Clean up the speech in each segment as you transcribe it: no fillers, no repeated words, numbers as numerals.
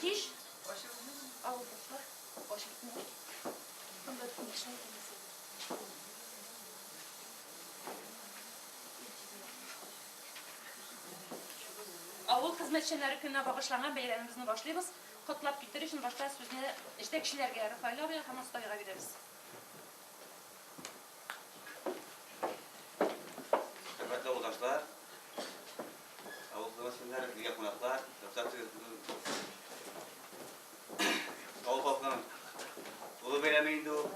Кич. Авылдашлар. Авыл хезмәтчәннәре көненә багышланган бәйрәмебезне башлыйбыз. Котлап китер өчен башта сүзне җитәкчеләргә, Рафаэль абыйга һәм Остайга бирәбез. Хөрмәтле авылдашлар, авыл хезмәтчәннәре, килгән кунаклар, рөхсәт итегез, бүген авыл халкының олы бәйрәме инде ул.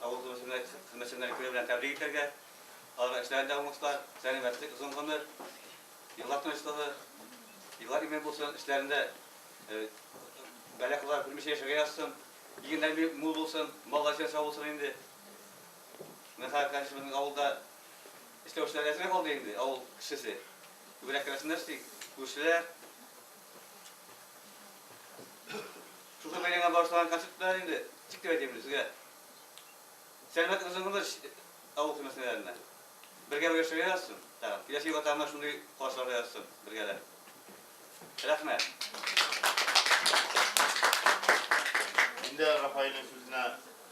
Авыл хезмәтчәннәре көне белән тәбрик итәргә. Аларга эшләрендә уңышлар, сәламәтлек, озын гомер, еллар тынычлыгы, еллар имин булсын, эшләрендә бәла-казалар күрмичә яшәргә язсын, игеннәр мул булсын, маллар исән-сау булсын инде. Менә хәзер, конечно, безнең авылда эшләүчеләр әзрәк калды инде, авыл кешесе. Күбрәк керәсеннәр эшли, күршеләр. Шушы бәйрәмгә багышланган концертлар инде, ничек дип әйтим сезгә? Сәламәт озын гомер авыл хезмәтчәннәренә. Бергә-бергә эшләргә язсын тагын. Киләсе елга тагын шундый каршыларга язсын бергәләп. Рәхмәт. Мин дә Рафаэльнең сүзенә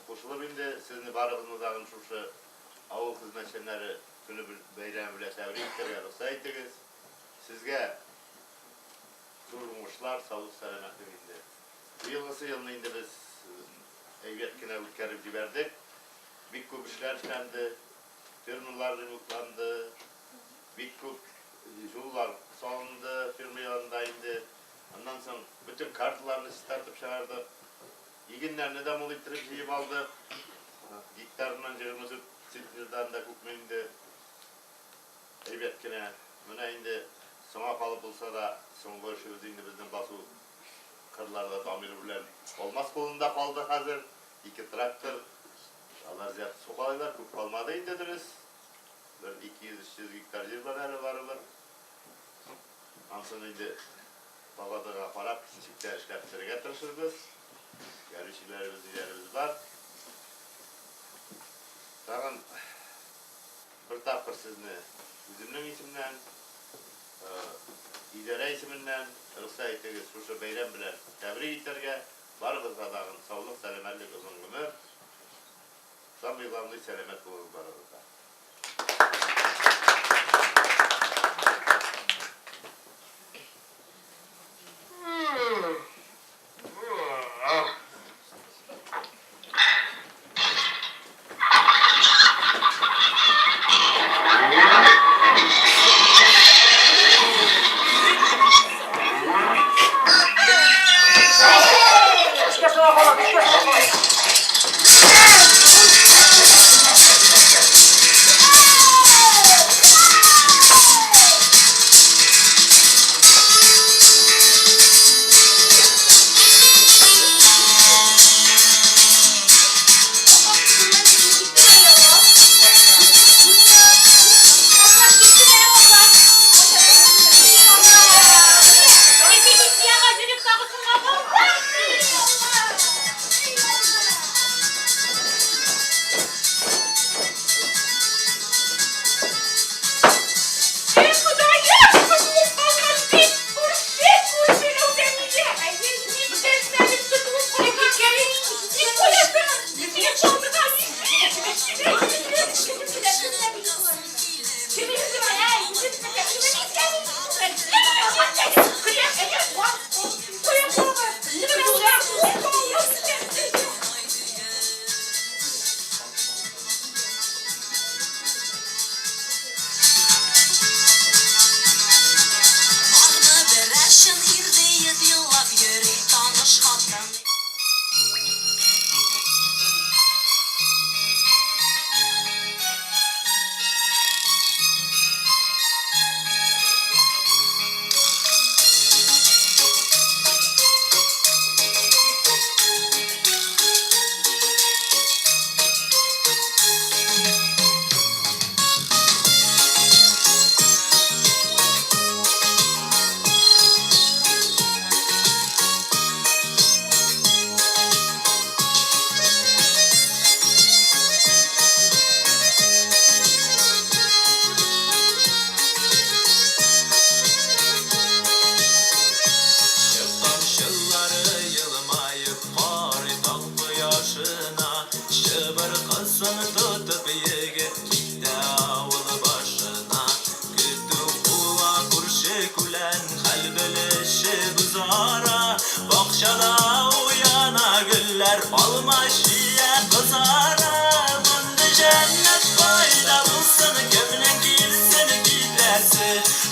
кушылып инде, сезне барыгызны тагын шушы авыл хезмәтчәннәре көне бәйрәме белән тәбрик итәргә рөхсәт итегез. Сезгә зур уңышлар, саулык-сәламәтлек инде. Быелгысы елны инде без әйбәт кенә үткәреп җибәрдек. Бик күп эшләр эшләнде, фермалар ремонтланды, бик күп юллар салынды ферма янында инде. Аннан соң бөтен карталарны чистартып чыгардык. Игеннәрне дә мул иттереп җыеп алдык. Гектарыннан 24 центнердан да күпме инде. Әйбәт кенә. Менә инде соңа калып булса да, соңгы эшебез инде безнең басу кырларда Дамир белән Алмаз кулында калды хәзер. Ике трактор. Алар зият сукалыйлар, күп калмады инде дөрес. Бер 200-300 гектар җир бар әле барыбер. Ансын инде погодага карап, ничек тә эшләп бетерергә тырышырбыз. Горючийләребез, ниләребез бар. Тагын бер тапкыр сезне үземнең исемнән, идарә исеменнән рөхсәт итегез шушы бәйрәм белән тәбрик итәргә. Барыгызга тагын саулык, сәламәтлек, озын гомер. Самый главный сәламәт булыгыз барыгыз да.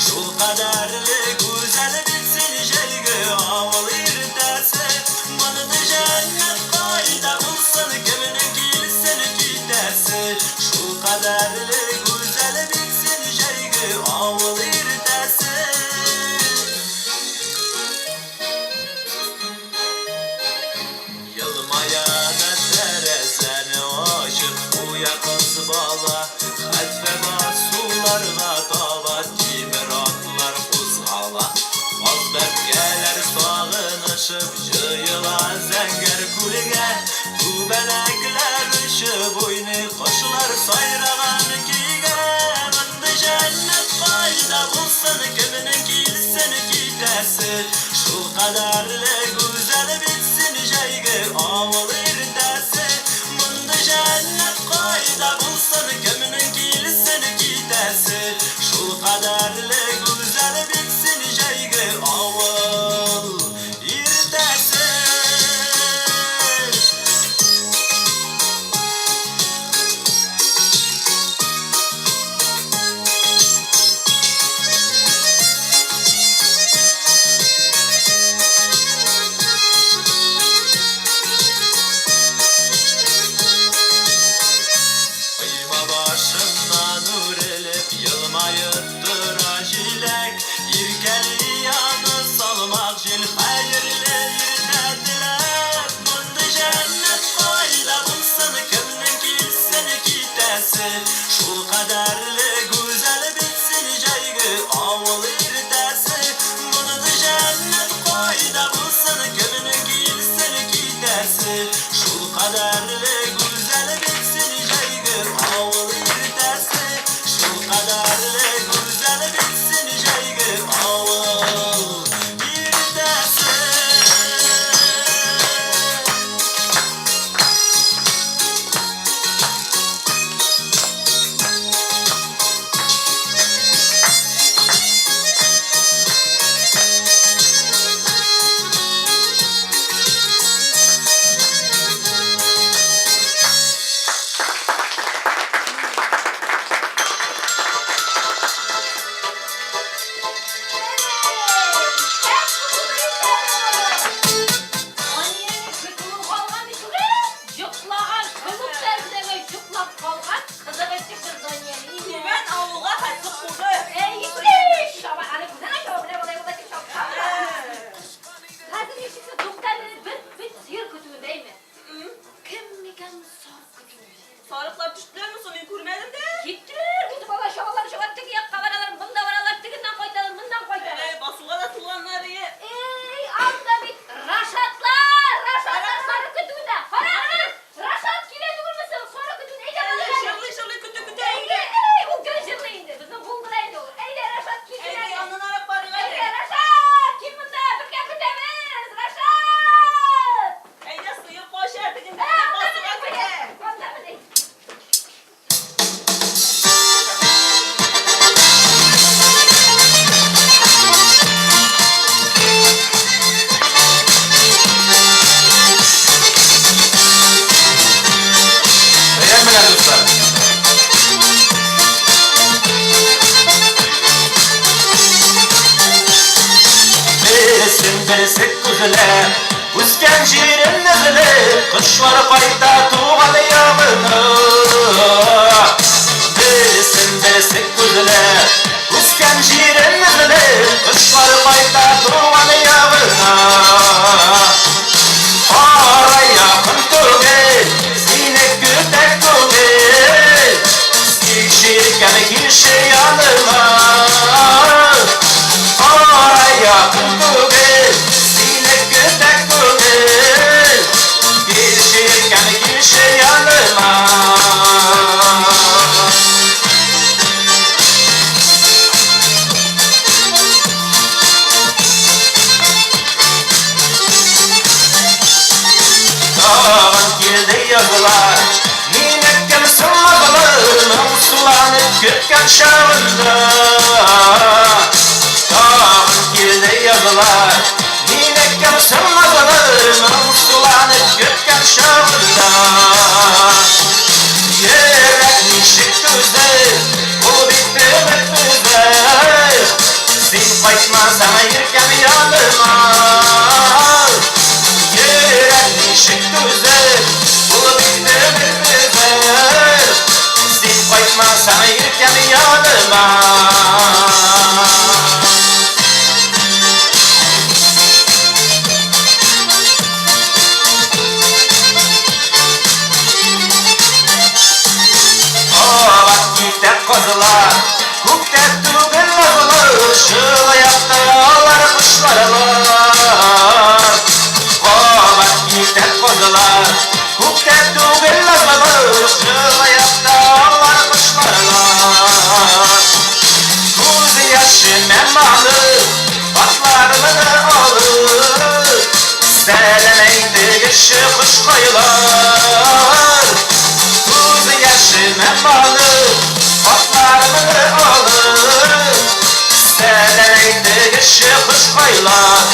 Шул кадәрле гүзәл бит син җәйге авыл иртәсе. Мондый җәннәт кайда булсын, кемнең килсен китәсе. Шул кадәрле гүзәл бит син җәйге авыл иртәсе. Елмая да тәрәзәне ачып куя кыз бала. Хәтфә басуларга таба тимер атлар кузгала. Каз бәбкәләр сагынышып җыела зәңгәр күлгә. Күбәләкләр очып уйный, кошлар сайраган көйгә. Мондый җәннәт кайда булсын, кемнең килсен китәсе. Шул кадәрле гүзәл бит син җәйге авыл иртәсе. Мондый җәннәт кайда булсын, кемнең килсен китәсе. Шул кадәрле гүзәл бит син җәйге авыл иртәсе. Койма башыннан үрелеп елмаеп тора җиләк. Иркәли аны салмак җил, хәерле иртә теләп. Мондый җәннәт кайда булсын, кемнең килсен китәсе. Шул кадәрле гүзәл бит син җәйге авыл иртәсе. Мондый җәннәт кайда булсын, кемнең килсен китәсе. Шул кадәрле гүзәл бит син җәйге авыл иртәсе. Шул кадәрле гүзәл бит син җәйге авыл иртәсе. Йоклаган, клуб тәрәзәгә йоклап калган, кызык итте бер Данияне. Түбән авылга хәтле куды. Әй, чаба, әле күзен ача, менә болай болай дип чапкан. Хәзер ничек туктале, бер бит сыер көтүендә име? Кем микән сарык көтүендә? Сарыклар төштеләрме соң, мин күрмәдем дә. Киттеләр, бит бала чагалар чыгар, теге якка баралар, монда баралар, тегеннән кайталар, моннан кайталар. Әй, басуга да тулганнар ие. Эй, анда бит Рашатлар, Рашатлар сарык көтүендә. Кара, Рашат килә түгелме соң, сарык көтүен, әйдә Әллә балалар. җырлый-җырлый көтү көтә Әйдә, инде. эй, ул гел җырлый инде. Безнең булдыра инде ул. Әйдә, Рашат килсен Әйдә, әле. янынарак барыйк Әйдә, әле. Рашат, кил монда, бергә көтәбез, Рашат! Әйдә, сыер кача, тегендә Ә, анда басуга менә, керә. анда менә. Бәйрәм белән, дуслар! Берсен берсе күзләп, үскән җирен эзләп, кошлар кайта туган ягына. Берсен берсе күзләп, үскән җирен эзләп, кошлар кайта туган ягына. Ара якын түгел, сине көтә күңел. Килше килше яныма. Ара якын түгел, сине көтә күңел. Килше килше яныма. Тагын килде язлар, мине кем соң моңсуланып көткән чагында. Тагын килде язлар, мине кем соң моңсуланып көткән чагында. Йөрәк ничек түзер, ул бит өмет өзәр. әйтегезче, кошкайлар. Күз яшемә манып, хатларымны алып, Сәлам әйтегезче, кошкайлар.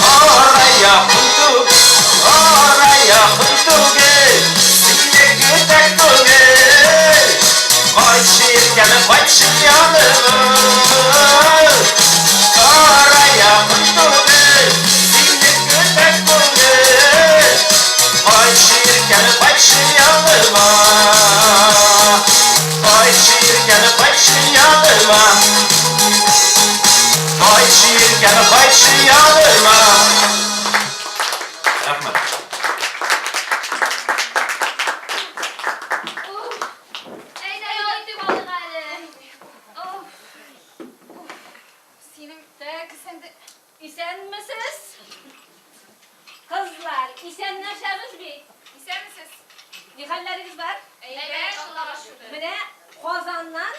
Ара якын түгел, ара якын түгел, сине көтә күңел. Кайтшы иркәм, кайтшы яныма. Ара якын түгел, сине көтә күңел. Кайтшы иркәм, кайтшы яныма. Кайтшы иркәм, кайтшы яныма. Кайтшы иркәм, кайтшы яныма. Рәхмәт. Әйдә, ял итеп алыйк әле. Оф. Синең кесәңдә Исәнмесез? Кызлар, исәнләшәбез бит. Исәнмесез. Ни хәлләрегез бар? Әйбәт, Аллага шөкер. Менә Казаннан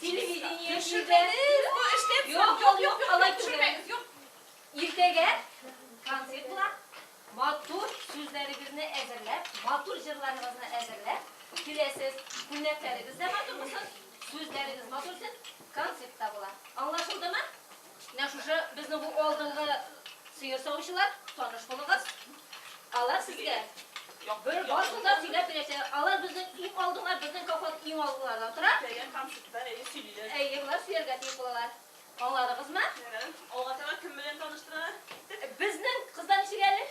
телевидение Төшермәгез, бу эштән Юк, соң. юк, юк, алай түгел. Төшермәгез, юк. Иртәгә концерт була. Матур сүзләрегезне әзерләп, матур җырларыгызны әзерләп киләсез. Күлмәкләрегез дә матур булсын, сүзләрегез матур булсын, концерт та була. Аңлашылдымы? Менә шушы безнең бу алдынгы сыер савучылар, таныш булыгыз. Алар сезгә бер барысын да сөйләп бирәчәк. Алар безнең иң алдынгылар, безнең колхоз иң алдынгылардан тора. Дигән концертта әйе сөйлиләр. Әйе, болар сөйләргә тиеш булалар. Аңладыгызмы? Алга таба кем белән таныштыра? Безнең кызлар ничек әле?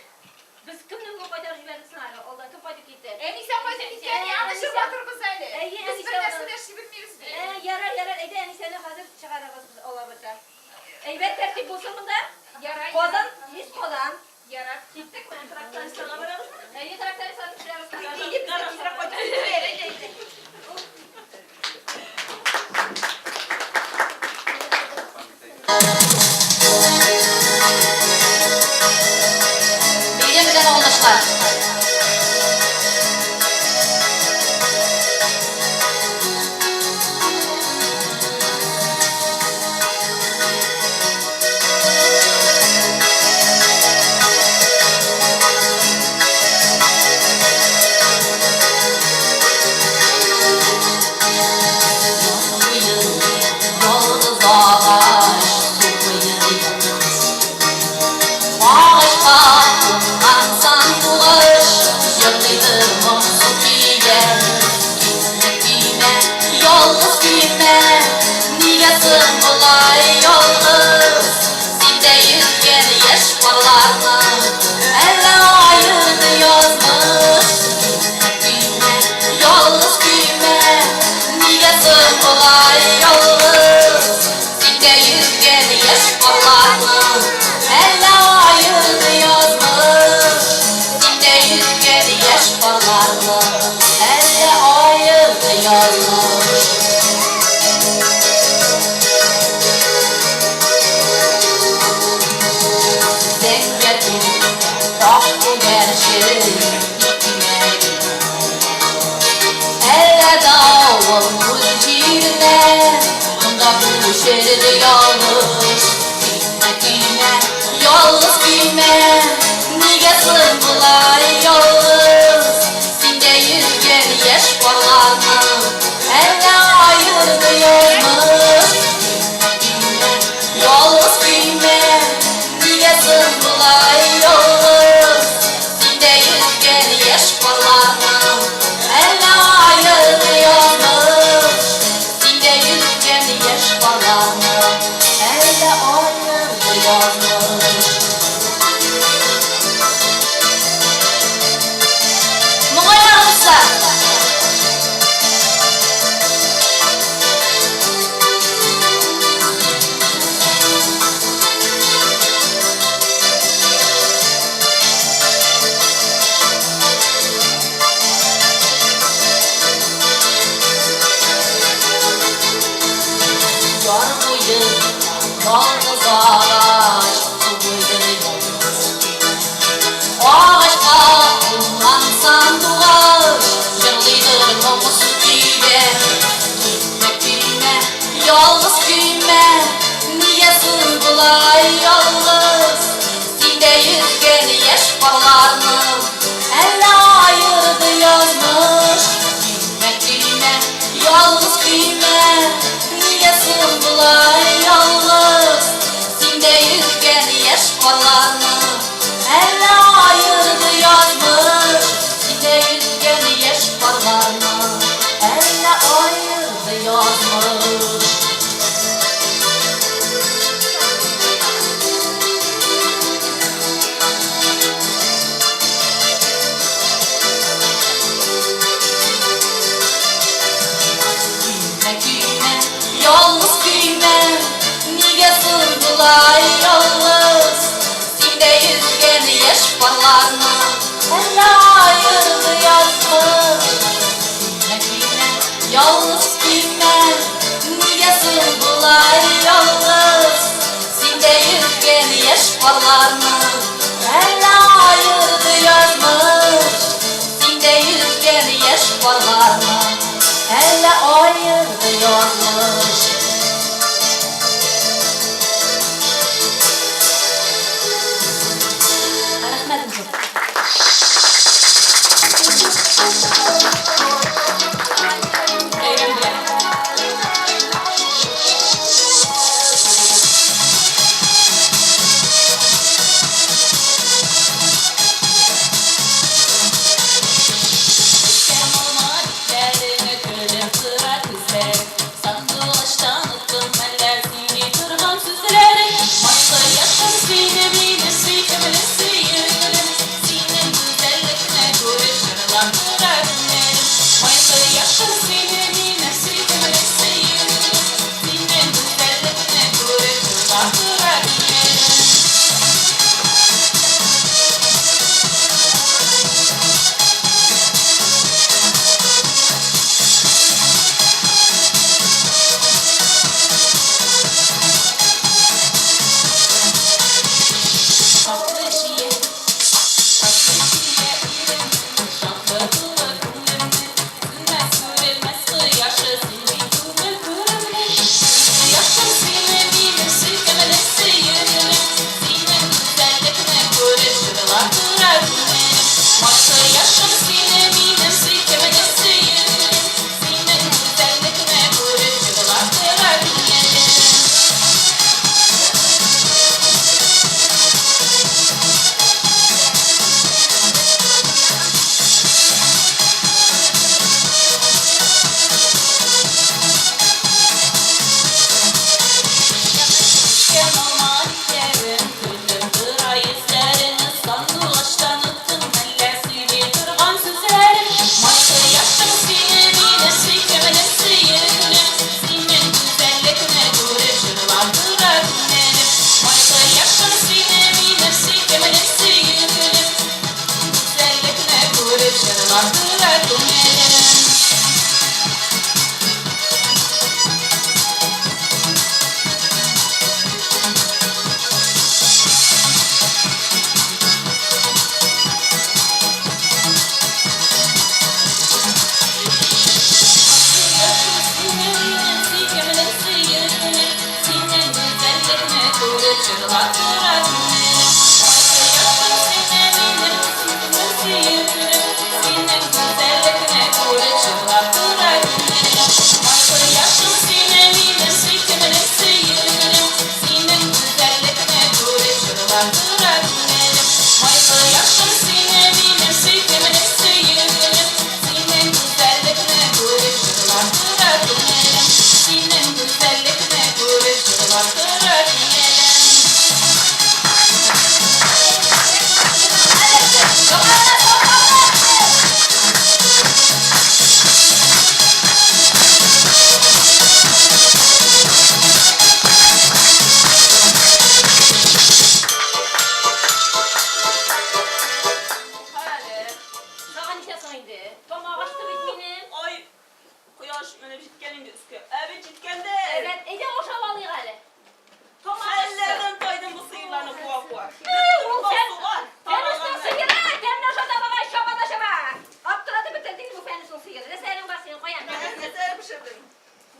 Без кемне бүген кайтарып җибәрдек соң әле? Алдан кем кайтып китте? Әнисә кайтып киткән, Әнисә. янышып жатырбыз әле. Әйе, Без Әнисә бер нәрсә аны- дә эшли белмибез бит. Ә, ярар, ярар, әйдә Әнисәне хәзер чыгарыгыз алабызда. Әйбәт тәртип булсын монда. Ярар. Казан, есть Казан. Ярар. Киттекме? Трактористларга барабызмы? Әйе, трактористларны төшерәбез. Әйе, без дә тизрәк кайтып китик. Әйдә, әйдә. Бәйрәм белән, авылдашлар! Ялгыз агач су буенда, Агачка кунган сандугач Җырлыйдыр моңсу көйгә. Китмә, көймә, ялгыз көймә, Нигә соң болай ялгыз? Синдә йөзгән яшь парларны Әллә аерды язмыш? Китмә, көймә, ялгыз көймә, Нигә соң болай ялгыз? Синдә йөзгән яшь парларны Әллә аерды язмыш? Синдә йөзгән яшь парларны Әллә аерды язмыш? Зәңгәр күк, ак күгәрчен китмә. Әллә давыл үз җиренә Монда күчерде ялгыш? Китмә, көймә, ялгыз көймә, Нигә соң болай ялгыз? Синдә йөзгән яшь парларны Әллә аерды язмыш? Китмә, көймә, ялгыз көймә, Нигә соң болай ялгыз? Синдә йөзгән яшь парларны Әллә аерды язмыш? Синдә йөзгән яшь парларны Әллә аерды язмыш? Моңаймагыз, дуслар! Яр буе ялгыз агач. болай ялгыз? Синдә йөзгән яшь парларны әллә аерды язмыш? Көймә, көймә, ялгыз көймә, нигә соң болай ялгыз? Синдә йөзгән яшь парларны әллә аерды язмыш? Синдә йөзгән яшь парларны әллә аерды язмыш? Көймә, көймә, ялгыз көймә, нигә соң болай ялгыз? Синдә йөзгән яшь парларны әллә аерды язмыш? Көймә, көймә, ялгыз көймә, нигә соң болай ялгыз? Синдә йөзгән яшь парларны әллә аерды язмыш? Синдә йөзгән яшь парларны әллә аерды язмыш? Рәхмәт зур. Бәйрәм белән. Үскән алма битләрең, көлеп тора күзләрең. Сандугачтан оттым мәллә сөйли торган сүзләрең. Майлы яшем сине минем сөйкемле сөеклем. Синең гүзәллекне күреп җырлап тора күңелем. Майлы яшем сине минем сөйкемле сөеклем. Синең гүзәллекне күреп җырлап тора күңелем. Татлы чия, татлы чия ирем, шатлы тулы күңелемне, сүнмәс, сүрелмәс кояшы, син бит күңел күремнең. Кояшым сине минем сөйкемле сөеклем, синең гүзәллекне күреп җырлап тора күңелем. Май кояшым сине минем сөйкемле сөеклем, синең гүзәллекне күреп җырлап тора күңелем. Үскән алма битләрең, көлеп тора йөзләрең, сандугачтан оттың мәллә сөйли торган сүзләрең. Май кояшым сине минем сөйкемле сөеклем, синең гүзәллекне күреп җырлап тора күңелем. Май кояшым сине минем сөйкемле сөеклем, гүзәллекне күреп җырлап тора күңелем. Кояшым сине минем сөйкемле сөеклем, синең гүзәллекне күреп җырлап тора күңелем. Май кояшым сине минем сөйкемле сөеклем, синең гүзәллекне күреп җырлап тора күңелем. Май кояшым сине минем сөйкемле сөеклем, синең гүзәллекне күреп җырлап тора күңелем. Май кояшым сине минем сөйкемле сөеклем, синең гүзәллекне күреп җырлап тора күңелем. Синең гүзәллекне күреп җырлап тора күңелем. Югары, югары! Әле. Тагын ничә инде? Тамак ачты бит минем. Ай, кояш менеп җиткән инде өскә. Ә бит җиткәндә. Әйбәт, әйдә ашап алыйк әле. Тамак ачты. Хәлләрдән тайдым бу сыерларны куа-куа. Ул сен, Фәнүснең сыеры, тәмле ашата багай, чаба да чаба. Аптыратып бетердең бу Фәнүснең сыеры. Нәрсәләрең бар синең, каян? Нәрсә пешердең?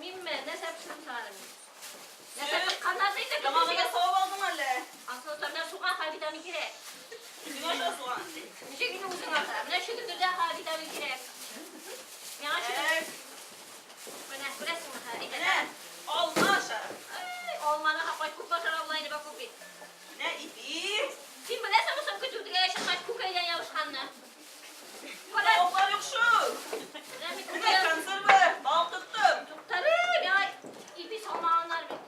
Минме? Нәрсә пешердем сиңа әле мин? Нәрсә кытканнар инде? Яңа гына савып әле. Ансын менә суган һәм витамин кирәк. Үзең аша суган. Ничек инде үзең аша? Менә чөгендердә һәм витамин кирәк. Миңа чөгендер. Менә күрәсеңме хә? Менә алма аша. Ай, алманы һәм кайт күп ашар алла инде бак күп бит. Менә ипи. Син беләсеңме соң көтү тегә чыккач күкәйдән ябышканны? Кара, Тавыклар юк шул. менә мин Менә күкәй консервы, балык тоттым. Туктале, миңа ипи салмаганнар бит.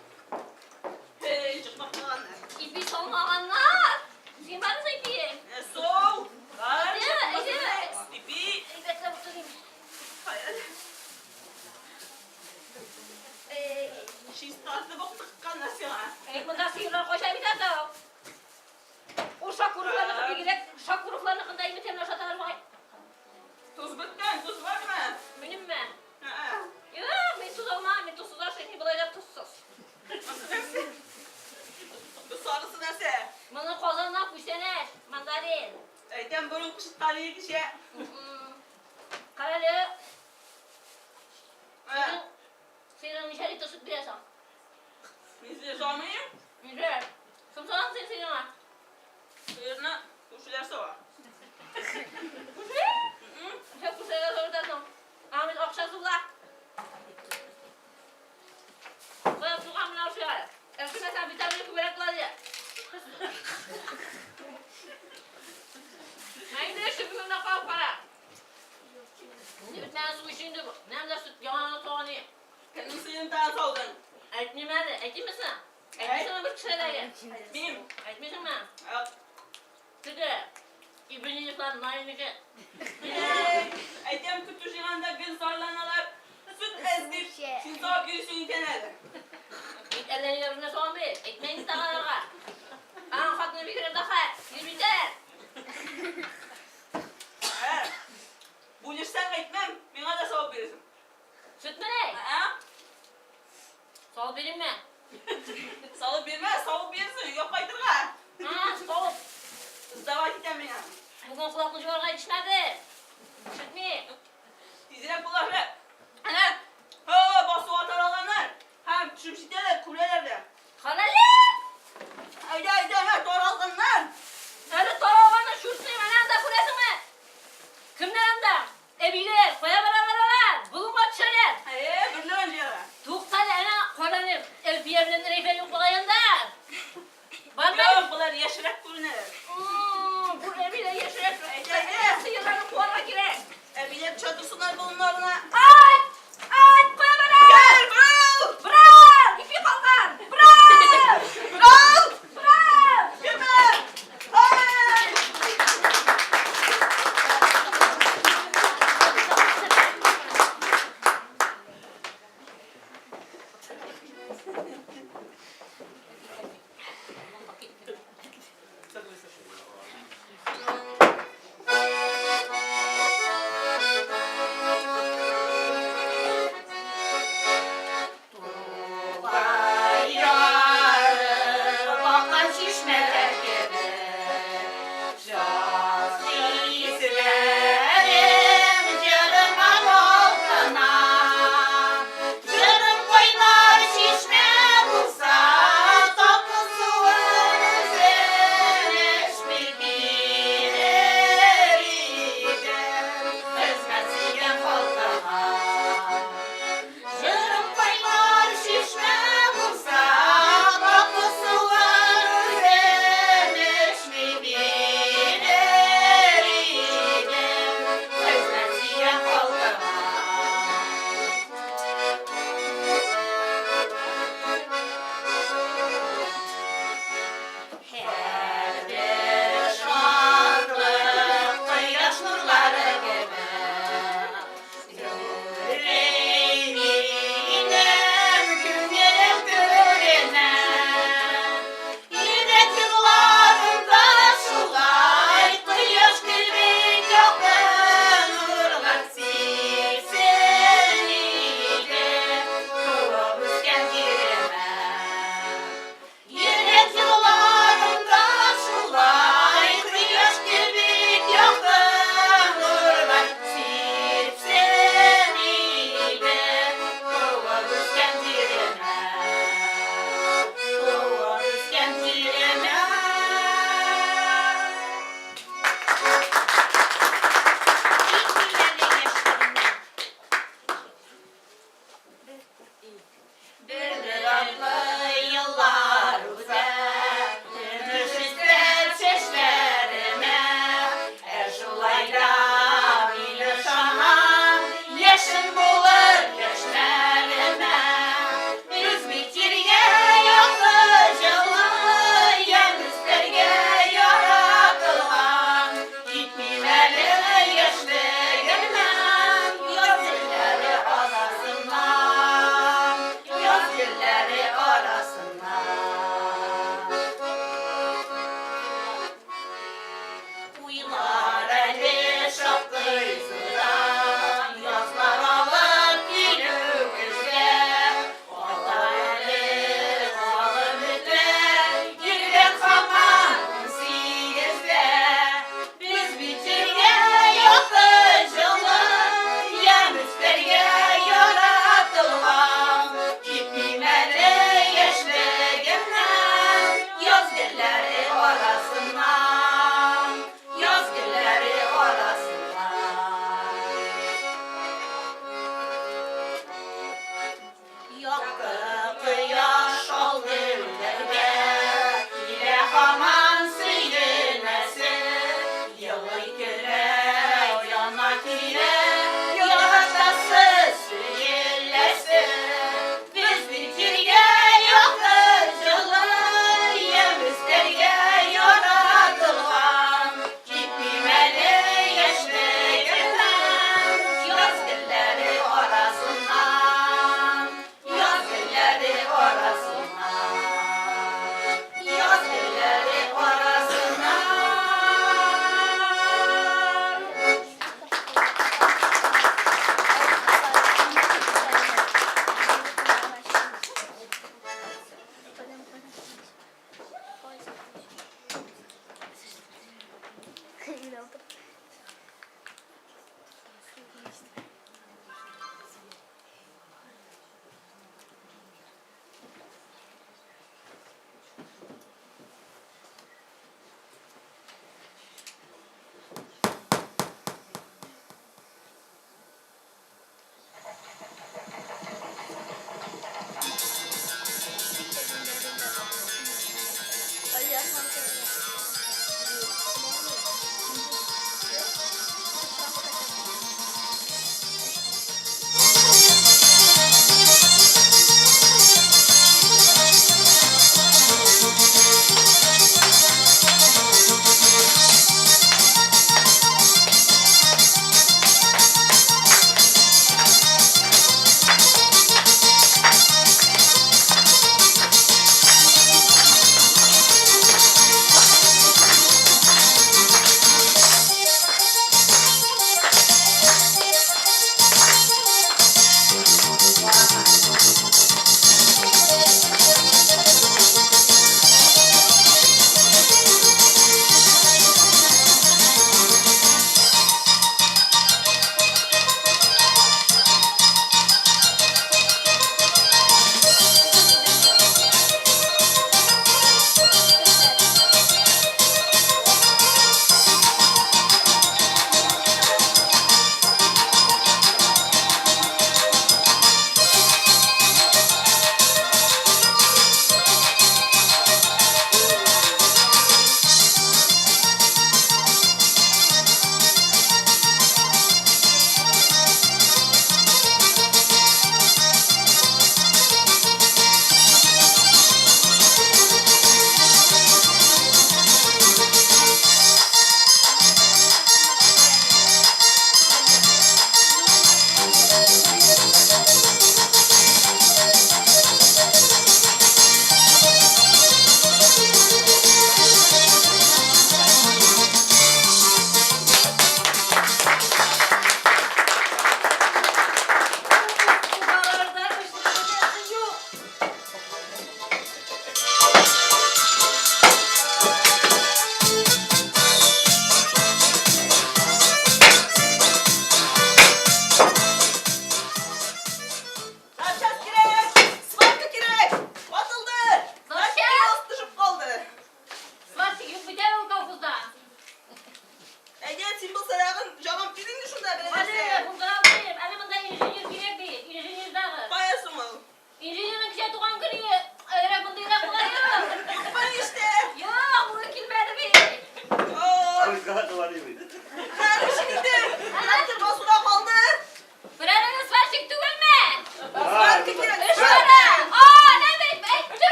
Эй, чыкмак калганнар. Ипи салмаганнар. Син бармы ипие? Менә сау. Бар. Әйдә, әйдә. Ипи. Әйбәтләп утырыйм. Кая. Эй, Чистартып ук тыкканнар сиңа. Эй, монда сыерлар кайчан бит анда. Ул Шакуровларныкы бигрәк, Шакуровларныкында инде тәмле ашаталар бугай. Тоз беткән, тоз бармы? Минемме? Ә-ә. Юк, мин тоз алмам, мин тозсыз ашыйм, мин болай да тозсыз. Монысы нәрсә? Бу сарысы нәрсә? Моны Казаннан күчтәнәч, мандарин. Әйтәм, борын кычыткан кеше. Карале, Ә, синең сыерың ничә литр сөт бирә соң? Мин сине салмыйм. Ничә? Кем сала син сыерыңа? Сыерны күршеләр сава. Күрше? Ничә күршеләргә савытасың? Аңа бит акчасы була. Кая суган менә ашыйк. Әшемәсәң витамины күбрәк була ди. Ә инде чүбеңне кабып кара. Инде бетмәгән су эчү инде бу. Менә монда сөт яңа сауган иде. Кемнең сыерын тагын саудың? Әйтмим әле, әйтимме соң? Әйтмисеңме бер кешеләргә? Әйтмим. Әйтмисеңме? Юк. Теге Ибриневлар Наилнеке. Әй, әйтәм, көтү җыйганда гел зарланалар. Сөт әз дип, син савып йөрисең икән әле. Бит әллә ниләр белән сауган бит. Әйтмә инде тагын аларга. Аның хатыны бигрәк дә хәл. Йөрмитәр. Ә, бүлешсәң әйтмәм, миңа да савып бирерсең. Сөтмени? Ә? Салып биримме? Салып бирмә, савып бирерсең, өйгә кайтырга. Һа, савып. Сдавать итәм мин аны. Бүген колакны җуарга җитешмәде. Ишетми. Тизрәк була әле. Әнә, һо, басуга таралганнар. Һәм төшеп җитәләр, күрәләр дә. Карале! Әйдә, әйдә, әнә, таралганнар. Әле таралганны чурсыйм, әнә анда күрәсеңме? Кемнәр анда? Әбиләр, кая баралар алар? Болынга төшәләр. Әйе, бөрлегән җыярга. Туктале, әнә карале, Әлфия белән Рәйфә юк бугай анда. Бармы? Юк, болар яшьрәк күренәләр. Бу әбиләр яшьрәк. Әйдә, әйдә. Сыерларны куарга кирәк. Әбиләр төшә торсыннар болыннарына. Айт! Айт, кая бара? Кер, борыл! Бра! Ипи калган! Бра! Борыл! Бра! Кемнәр? Һай! Аккан чишмәләр кебек, Жаз хисләрем җырыма ялкына. Җырым кайнар чишмә булса, татлы Бер-бер артлы еллар үтә, Көмеш өстәп чәчләремә. Ә шулай да мин ышанам, Яшен булыр яшьләремә. Без бит җиргә якты, җылы, Ямь өстәргә яратылган. Китмим әле яшьлегемнән, Яз җилләре арасыннан, Яз җилләре.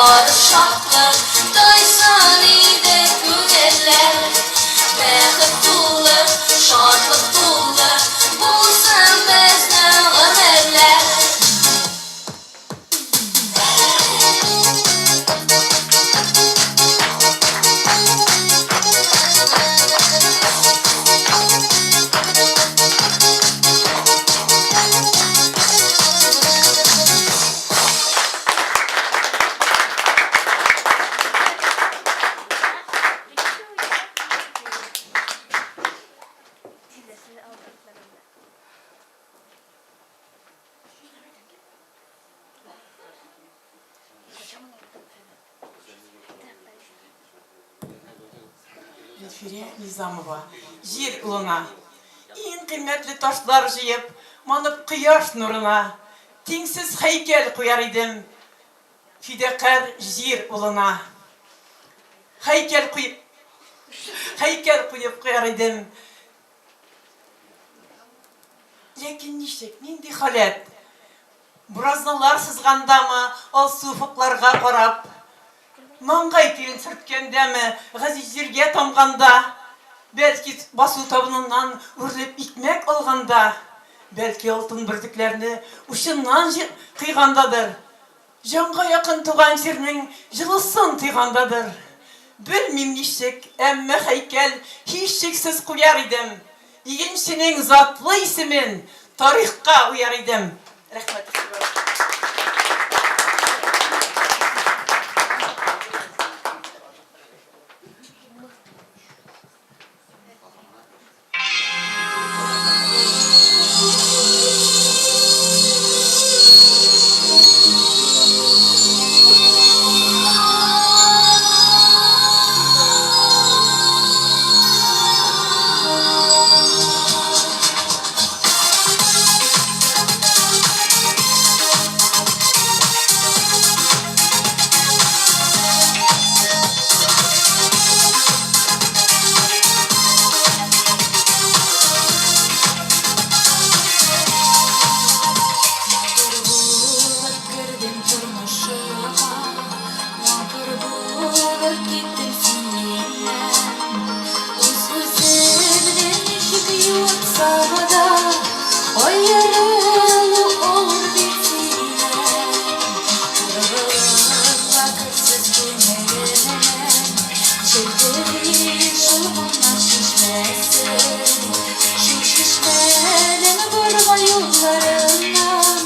барып шатлык тойсын иде күңелләр. Бәхет тулы, шатлык тулы булсын безнең гомерләр. Зөлфирә Низамова, Җир улына. Иң кыйммәтле ташлар җыеп, манып кояш нурына, Тиңсез һәйкәл куяр идем фидакарь җир улына. Һәйкәл куеп, һәйкәл куеп куяр идем. Ләкин ничек, нинди халәт? Буразналар сызгандамы, алсу офыкларга карап, маңгай тирен сөрткәндәме, газиз җиргә тамганда, бәлки басу табыныннан үрелеп икмәк алганда, бәлки алтын бөртекләрне учыннан кыйгандадыр, Җанга якын туган җирнең җылысын тойгандадыр. Белмим ничек, әмма һәйкәл һичшиксез куяр идем. Игенченең затлы исемен тарихка уяр идем. Рәхмәт игътибарыгызга. Матур булып кердең тормышыма, Матур булып киттең син миннән. Үз-үземне ничек юатсам да, Аерылу авыр бит синнән. Борылып керсез күңелемнән, Челтери шул моңнар чишмәсе. Шул чишмәнең борма юлларыннан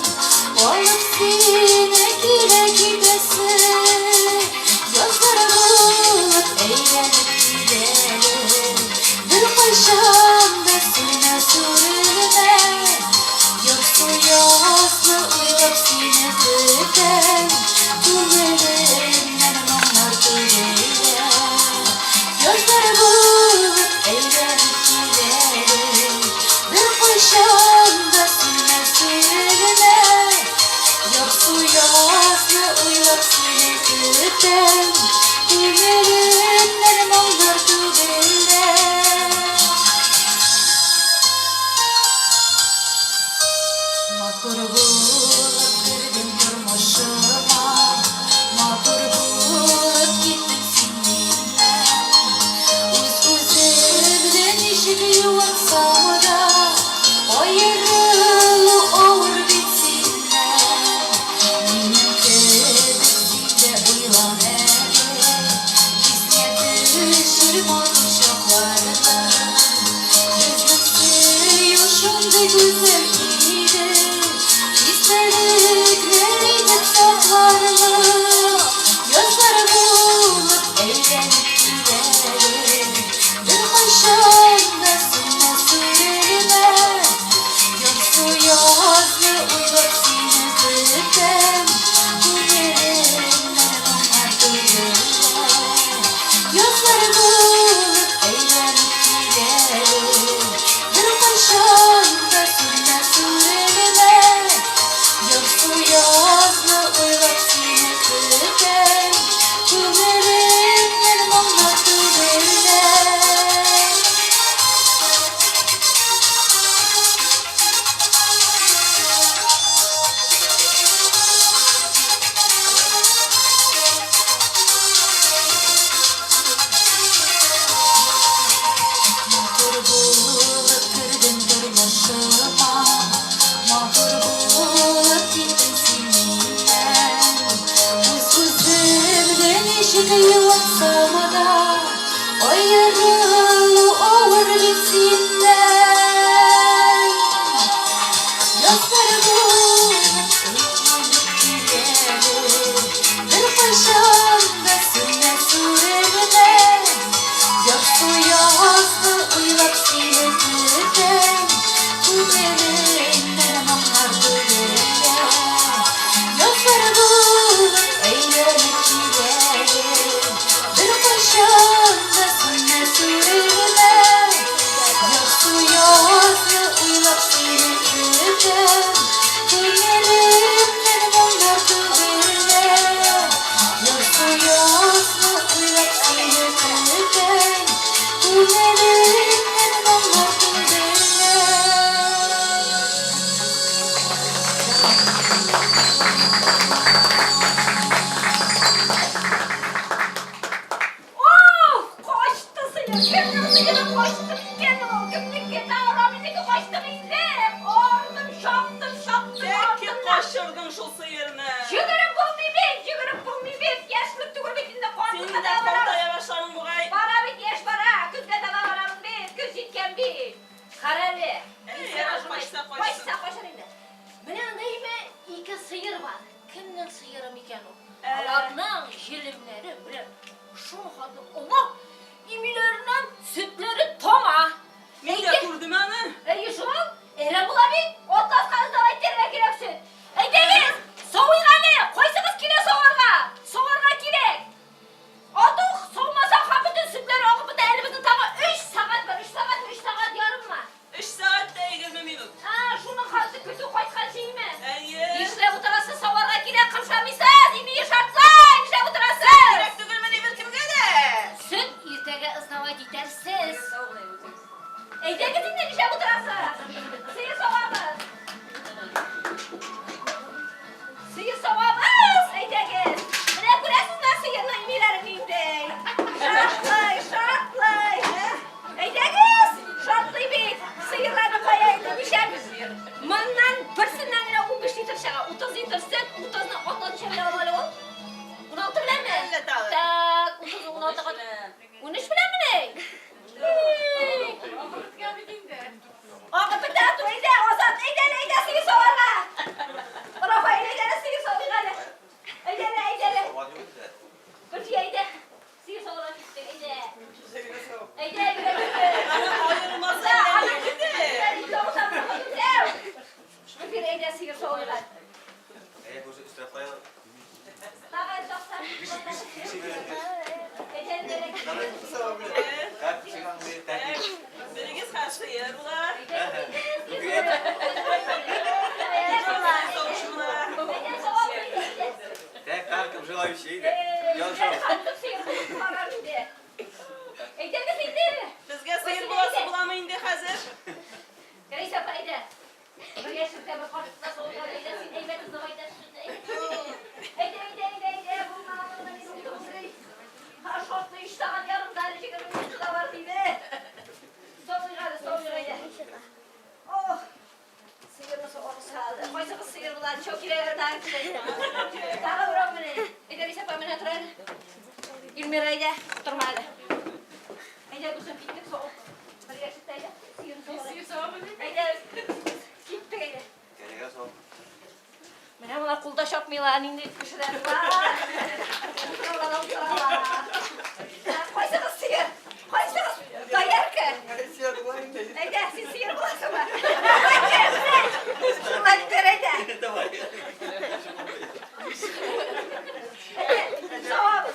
Алып сине килә китәсе. Язлар булып әйләнеп киләле, Беркайчан да сүнмә, сүрелмә. Ярсу язны уйлап сине көтәм, Күңелемнән моңнар түгелә. Язлар булып әйләнеп киләле, Беркайчан да сүнмә, сүрелмә. Ярсу язны уйлап сине көтәм, Күңелемнән моңнар түгелә. Матур булып кердең тормышыма, Матур булып киттең син миннән. Үз-үземне ничек юатсам да, Аерылу авыр бит синнән. Минем кебек син дә уйлан әле, Исеңә төшер матур чакларны. Безнең сөю шундый гүзәл иде, Истәлекләр итеп сакларлык. Язлар булып әйләнеп киләле, Беркайчан да сүнмә, сүрелмә. Ярсу язны уйлап сине көтәм, Күңелемнән моңнар түгелә. Язлар булып әйләнеп киләле, Беркайчан да сүнмә. Сыер, кемнең сыеры качты микән ул? Кемнеке? Тагы Рамилнеке качтымы инде? Ардым, чаптым, чаптым, Тәки ардым да. качырдың шул сыерны. Йөгереп булмый бит, йөгереп булмый бит. Яшьлек түгел бит инде, Син картлыкка дә таба барабыз. картая башладың бугай. Бара бит, яшь бара. Көзгә таба барабыз бит, көз җиткән бит. Кара әле. Әй, Мин сиңа шулай- качса, качсын. Качса, качар инде. Менә анда име ике сыер бар. Кемнең сыеры микән ул? Ә. Аларның җилемнәре белән шул хәтле олы, имиләреннән сөтләре тама. Мин дә күрдем аны. Әйе шул, әрәм була бит. Атласка сдавать итәргә кирәк сөт. Әйдәгез, савыйк әле. Кайсыгыз килә саварга? Саварга кирәк. Атух, саумасак һәм бөтен сөтләр агып бетә. Әле безнең тагы 3 сәгать бар. 3 сәгать, 3 сәгать ярыммы? 3 сәгать тә 20 минут. А, шуның хәтле көтү кайткан шейме? Әйе. Нишләп утырасыз? Саварга кирәк, кымшамыйсыз. Имие шартлай. Нишләп утырасыз? Кирәк түгелмени беркемгә дә? Сөт иртәгә сдавать итәрсез. Әйдәгез инде, нишләп утырасыз? Сыер савабыз. Сыер савабыз, әйдәгез. Менә күрәсезме сыерның имиләрен нинди? Шартлый, шартлый. Әйдәгез, шартлый бит. Сыерларны кая инде нишләп? Моннан берсеннән генә 15 литр чыга. 30 литр сөт, 30-ны 60 ничә белән ала әле ул? 16 беләнме? Әллә тагы. Так, 30 16 га 13 беләнмени? Агып бетә, әйдә, Азат, әйдә, әйдә, сыер саварга. Рафаэль, әйдә, сыер савыйк әле. Әйдә, әйдә. Савган юк инде. Гөлфия, әйдә. Сыер саварга киттек, әйдә. Әйдә, әйдә. Аның аерылмасы әллә ни иде. Гөлфия, әйдә, сыер савыйк әле. Әйе, күрше өстерәп куя. Тагын токсан. Әйдә, әйдә. Так, сиңа тәки. Берегез хәл сыер була. Так, так, кем желающий иде. Ялшау. Әйдәгез инде. Безгә сыер буласы буламы инде хәзер? Рәйсә апа, әйдә. Бер яшелкә, бер кашыкта савыйк әле. Әйдә, син әйбәт узып әйтә. Әйдә, әйдә, әйдә, әйдә. Булмаган мин утырып. Ха, шартлы өч сәгать ярымда әле 20 минуты да бар диде. Савыйк әле, савыйк әйдә. Ох. Сыерны савабыз әле. Кайсыгыз сыер була? Ничә кирәк тагы килә. Тагы урам менә. Әйдә, Рәйсә апа, менә тор әле. Эльмира, әйдә, утырма әле. Әйдә, гүзәл, киттек савып. Бер яшелкә, әйдә. Сыерны савабыз. Әйдә, киттек, әйдә. Кәрәгә сау. Менә болар кулда чапмыйлар, нинди кешеләр бар. Утыралар, утыралар. Кайсыгыз сыер? Кайсыгыз доярка? Әйдә, син сыер буласыңмы? Шулай итәр, әйдә. Давай. Әйдә, савабыз.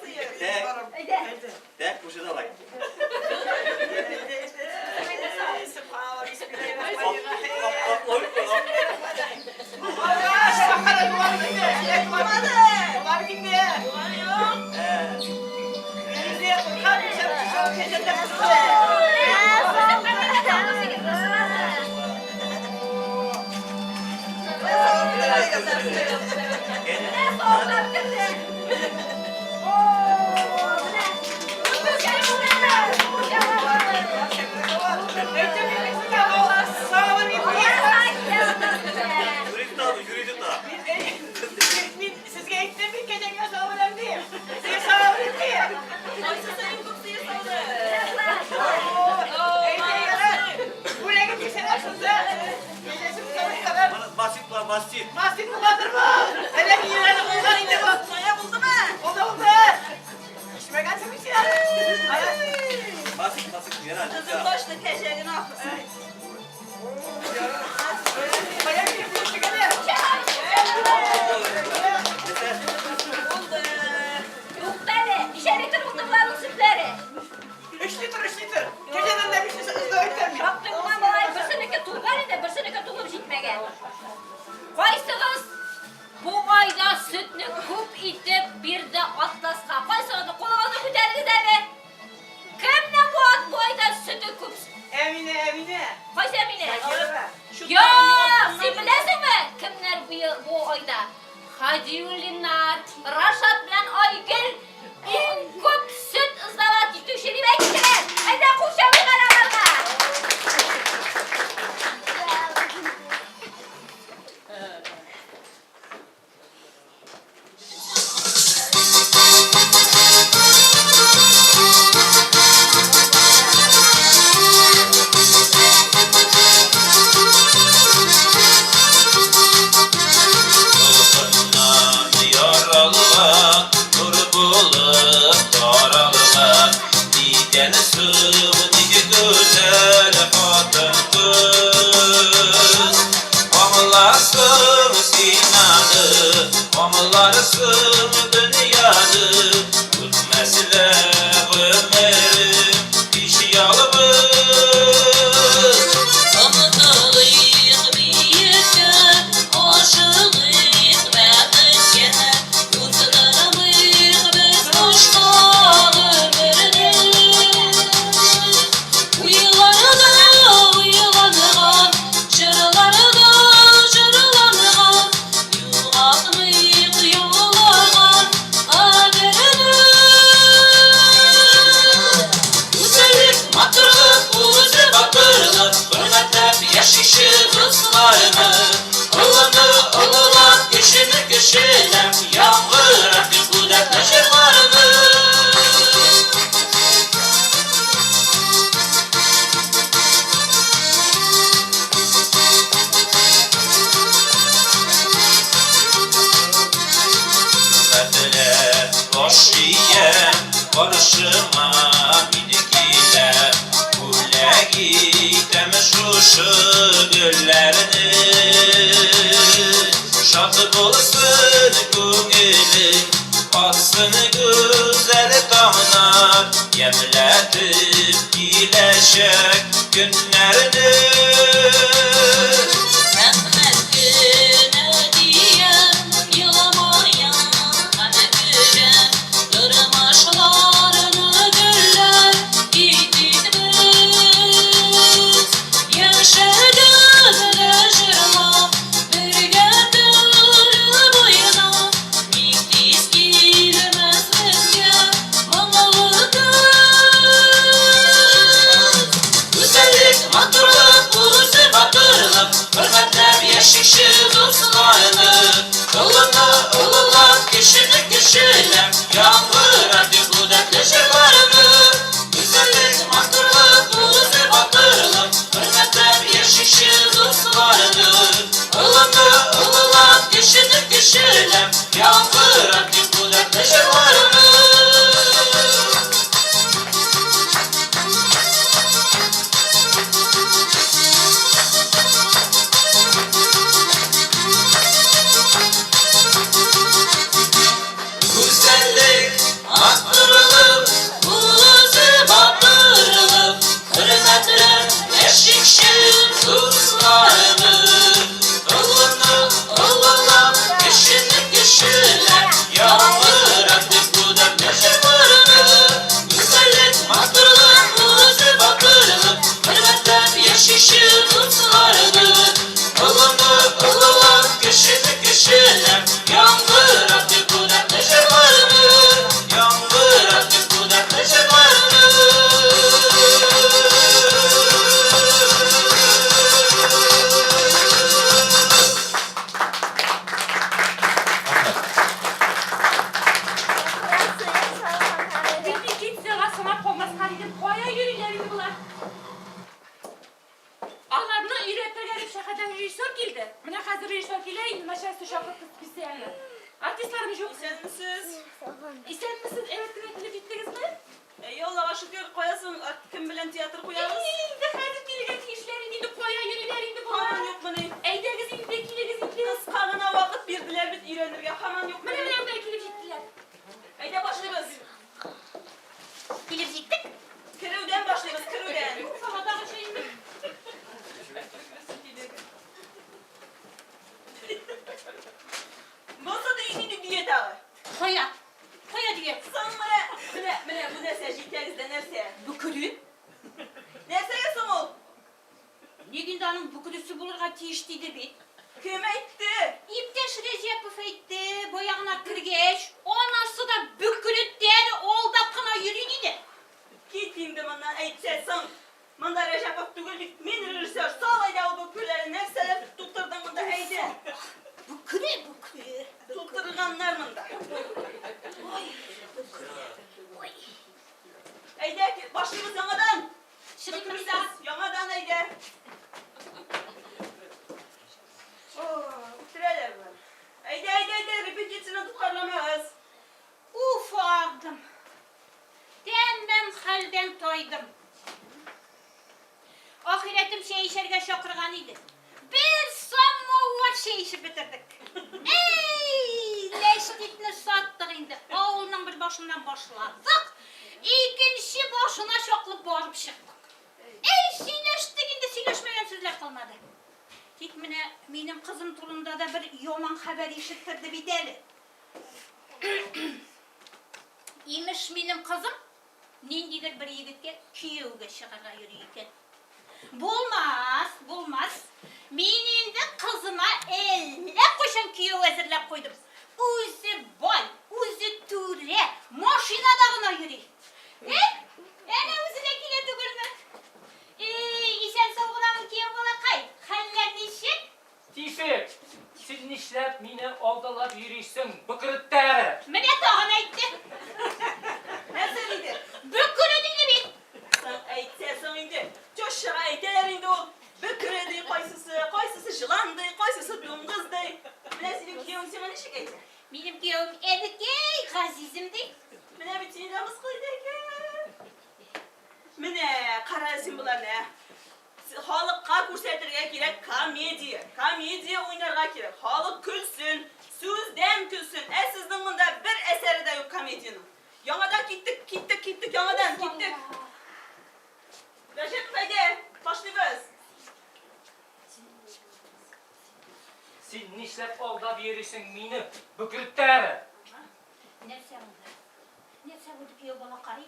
Сыер. Так, Әйдә. так, күрше давай. Субханалла, Оп, бисмиллахир-рахманир-рахим. оп, оп, оп, оп. Бар инде. Бугай юк. Ә, Инде куркам, Менә савыклар бетерде. О, менә. Юрий тота, Юрий тота. Мин сезгә әйттем бит, кәҗәгә савырам дип. Сез савырым дип. Кайсысы иң күп сыер сауды? Әйдә, ярар. Бүләген бирсәләр шунда. Кәҗәсен савырсалар. Моны Басит була, басит. Мастик буладырмы? Әллә ниләр булган инде бу. Сая булдымы? Булды, булды. Ишмәгәнсең бит син. Басит, басит, ярар. Кызыл башлы кәҗә генә ахрысы. Кая килеп төштек әле? Булды. Туктале, ничә литр булды боларның сөтләре? 3 литр, 3 литр. Кәҗәдән дә 5 литр ызда әйтәм. Шактый булган болай, берсенеке тулган инде, берсенеке тулып җитмәгән. Кайсыгыз бу айда сөтне күп итеп бирде Атласка? Кайсыгызны кулыгызны күтәрегез әле? Кемнең бу ат бу айда сөте күп? Әминә, Әминә. Кайсы Әминә? Шакирова. Юк, син беләсеңме, кемнәр быел бу айда? Хадиуллиннар, Рашат белән Айгөл иң күп сөт сдавать итүче дип әйтте. Әйткән соң ник гүзәл хатын-кыз? Аңларсың син аны, аңларсың дөньяны. Үтмәс лә гомерем һич ялгыз. Омтылыйк биеккә, ашыгыйк бәхеткә, Уздырмыйк без бушка гомерне. Уйларда уйланган, җырларда җырланган, Югалтмыйк юллаган кадерне. Гүзәллек, матурлык, үзе батырлык, Хөрмәтләп яшише дусларны. Олыны олылап, кечене кечеләп, Яңгыратыйк бу дәртле җырларны. Хөрмәтләп баш иям, каршыма мин киләм, Бүләк итәм шушы гөлләрне. Шат булсын күңелең, атсын гүзәл таңнар, Ямьләтеп киләчәк көннәрне. Рәхмәт кенә диям, еламаям һәм көләм, Тормышларны гөлләр итик без. Яшәгәндә җырлап, бергә көлеп уйнап, Ник тиз килмәс безгә моңлы көз. Гүзәллек, матурлык, үзе батырлык, Хөрмәтләп яшише дусларны. Олыны олылап, кечене кечеләп, Яңгыратыйк бу дәртле җырларны. Гүзәллек, матурлык, үзе батырлык, Хөрмәтләп яшише дусларны. Олыны олылап, кечене кечеләп, Яңгыратыйк бу дәртле җырларны. Гүзәллек, матурлык, үзе батырлык, Хөрмәтләп яшикче дусларны. Олыны олылап, кечене кечеләп, Яңгыратып бу дәртле җырларны. Гүзәллек, матурлык, үзе батырлык, Хөрмәтләп яшикче дусларны. Олыны олылап, кечене кечеләп, Яңгыратып бу дәртле җырларны. Яңгыратып бу дәртле җырларны. Репетициягә соңга калмаска дидем. Кая йөриләр инде болар? Аларны өйрәтергә дип шәһәрдән режиссер килде. Менә хәзер режиссер килә инде, начальство чакыртты специально. Артистларым юк. Исәнмесез. Исәнмесез, әйбәт кенә килеп җиттегезме? Әйе, Аллага шөкер, кая соң, кем белән театр куябыз? Инде хәзер килергә тиешләр инде, инде кая йөриләр инде Һаман болар? юкмыни? Әйдәгез инде, килегез инде. Кыска гына вакыт бирделәр бит өйрәнергә, һаман Менә юкмыни? менә менә килеп җиттеләр. Әйдә башлыйбыз. Килеп җиттек. Керүдән башлыйбыз, керүдән. Сама тагы чәй инде. Монысы да нинди дөя тагы? Кая? Кая дигән? Соң менә, менә, менә бу нәрсә җилкәгездә нәрсә? Бөкре? Нәрсәгә соң ул? Ник инде аның бөкресе булырга тиеш диде бит. Кем әйтте? Иптәш Рәҗәпов әйтте, баягына кергәч, анасы да бөкреттән алдап кына йөри диде. Кит инде моннан әйтсә соң. Монда Рәҗәпов түгел бит, мин режиссер. Сал әйдә ул бөкреләрне, нәрсәләр тутырдың монда әйдә. Бөкре, бөкре. Тутырганнар монда. Ой, бөкре. Ой. Әйдә, башлыйбыз яңадан. Чыгып Бөкресез, яңадан әйдә. О, үтерәләр болар. Әйдә, әйдә, әйдә, репетицияне тоткарламагыз. Уф, ардым. Тәмам Бөтен хәлдән тайдым. Ахирәтем чәй эчәргә чакырган иде. Бер самовар чәй эчеп бетердек. Әй, ләчтитне саттык инде. Авылның бер башыннан башладык, икенче башына чаклы барып чыктык. Әй, сөйләштек инде, сөйләшмәгән сүзләр калмады. Тик менә минем кызым турында да бер яман хәбәр ишеттерде бит әле. Имеш, минем кызым ниндидер бер егеткә кияүгә чыгарга йөри икән. Булмас, булмас. Мин инде кызыма әллә кайчан кияү әзерләп куйдым. Үзе бай, үзе түрә, машинада гына йөри. Э, әнә үзе дә килә түгелме? Эй, исән-сау гынамы, кияү балакай? Хәлләр ничек? Тишек! Син нишләп мине алдалап йөрисең, бөкреттәре? Менә тагын әйтте. Нәрсә диде? Бөкре диде бит. Соң әйтсә соң инде. Тещага әйтәләр инде ул. Бөкре ди кайсысы, кайсысы җылан ди, кайсысы дуңгыз ди. Менә синең киявең сиңа ничек әйтә? Минем киявем әбекәй, газизем ди. Менә бит сине дә мыскыл итә икән. Менә, кара әле син боларны, ә. Халыкка күрсәтергә кирәк комедия. Комедия уйнарга кирәк. Халык көлсен, сүздән көлсен. Ә сезнең монда бер әсәре дә юк комедиянең. Яңадан киттек, киттек, киттек, яңадан киттек. Рәҗәпов, әйдә, башлыйбыз. Син нишләп алдап йөрисең мине, бөкреттәре? Нәрсә булды? Нәрсә булды, кияү балакай?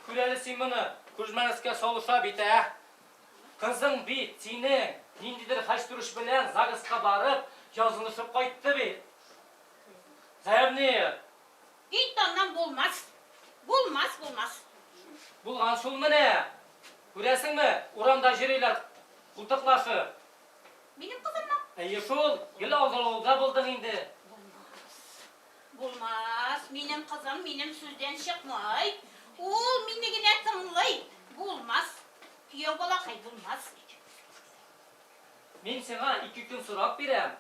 Күр әле син моны, күрмәмешкә салыша бит, ә? Кызың бит синең ниндидер хәчтерүш белән ЗАГСка барып, язылышып кайтты бит. Заявление. Кит аннан булмас. Булмас, булмас. Булган шул менә. Күрәсеңме, урамда йөриләр култыклашып. Минем кызыммы? Әйе шул, гел алдалауда булдың инде. Булмас. Булмас, минем кызым минем сүздән чыкмый. Ул мине генә тыңлый. Булмас, кияү балакай, булмас. Мин сиңа ике көн сорап бирәм.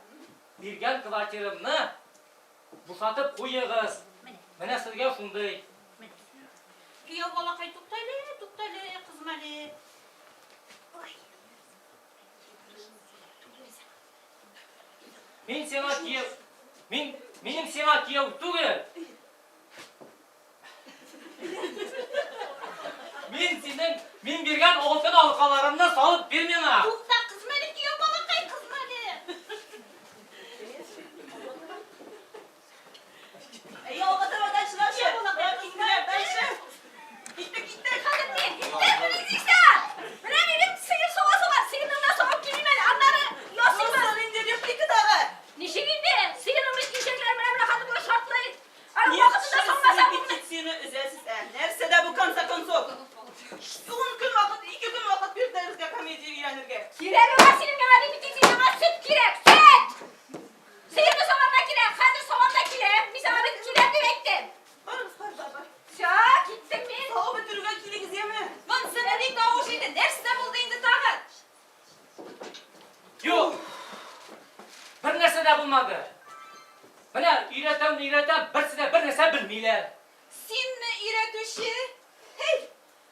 Биргән квартирымны бушатып куегыз. Менә сезгә шундый. Кияү балакай, туктале, туктале, кызым әле. Ой. Мин сиңа кияү... Мин, минем сиңа кияү түгел. Мин синең, мин биргән алтын алкаларымны салып бир миңа. Тукта, кызма әле, кияү балакай, кызма әле. Әй, алга таба дальше, дальше. Дальше. Киттек, киттек. Хәзер мин. Менә Менә минем сыер савасы бар. Сыерны да савып килим әле. Аннары ясыйбыз. Соң инде реплика тагы. Ничек инде? Сыерның бит ишәкләре менә менә хәзер болай шартлый. Аның вакытында саумаса Репетицияне өзәсез, ә? Нәрсә дә бу конце концов? Ун көн вакыт, ике көн вакыт бирделәр безгә комедия өйрәнергә. Кирәге бар синең миңа репетиция, миңа сөт кирәк, сөт! Сыерны саварга кирәк, хәзер савам да киләм. Мин сиңа бит киләм дип әйттем. Барыгыз, бар, бар, бар. Всё, киттем мин. Савып бетерүгә килегез, яме. Монысы ни тавыш инде? Нәрсә булды инде тагын? Юк. Бер нәрсә дә булмады. Менә өйрәтәм, өйрәтәм, берсе дә бер нәрсә белмиләр. Синме өйрәтүче? Һей!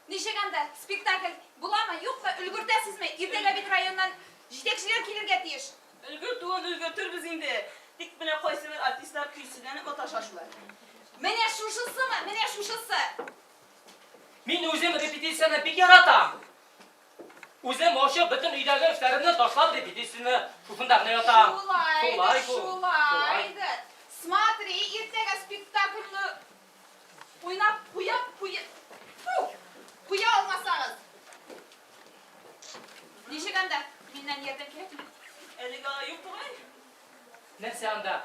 Ничек анда? Спектакль буламы, юкмы? Өлгертәсезме? Иртәгә бит районнан җитәкчеләр килергә тиеш. Өлгертүен өлгертербез инде. Тик менә кайсыбер артистлар көйсезләнеп маташа шулай. Менә шушысымы? Менә шушысы. Мин үзем репетицияне бик яратам. Үзем ачып, бөтен өйдәге эшләремне ташлап репетицияне шушында гына ятам. Шулайдыр, шулайдыр. Смотри, иртәгә спектакльне уйнап куя, куя, фу, куя алмасагыз. Ничек анда? Миннән ярдәм кирәкме? Әлегә алай юк бугай. Нәрсә анда?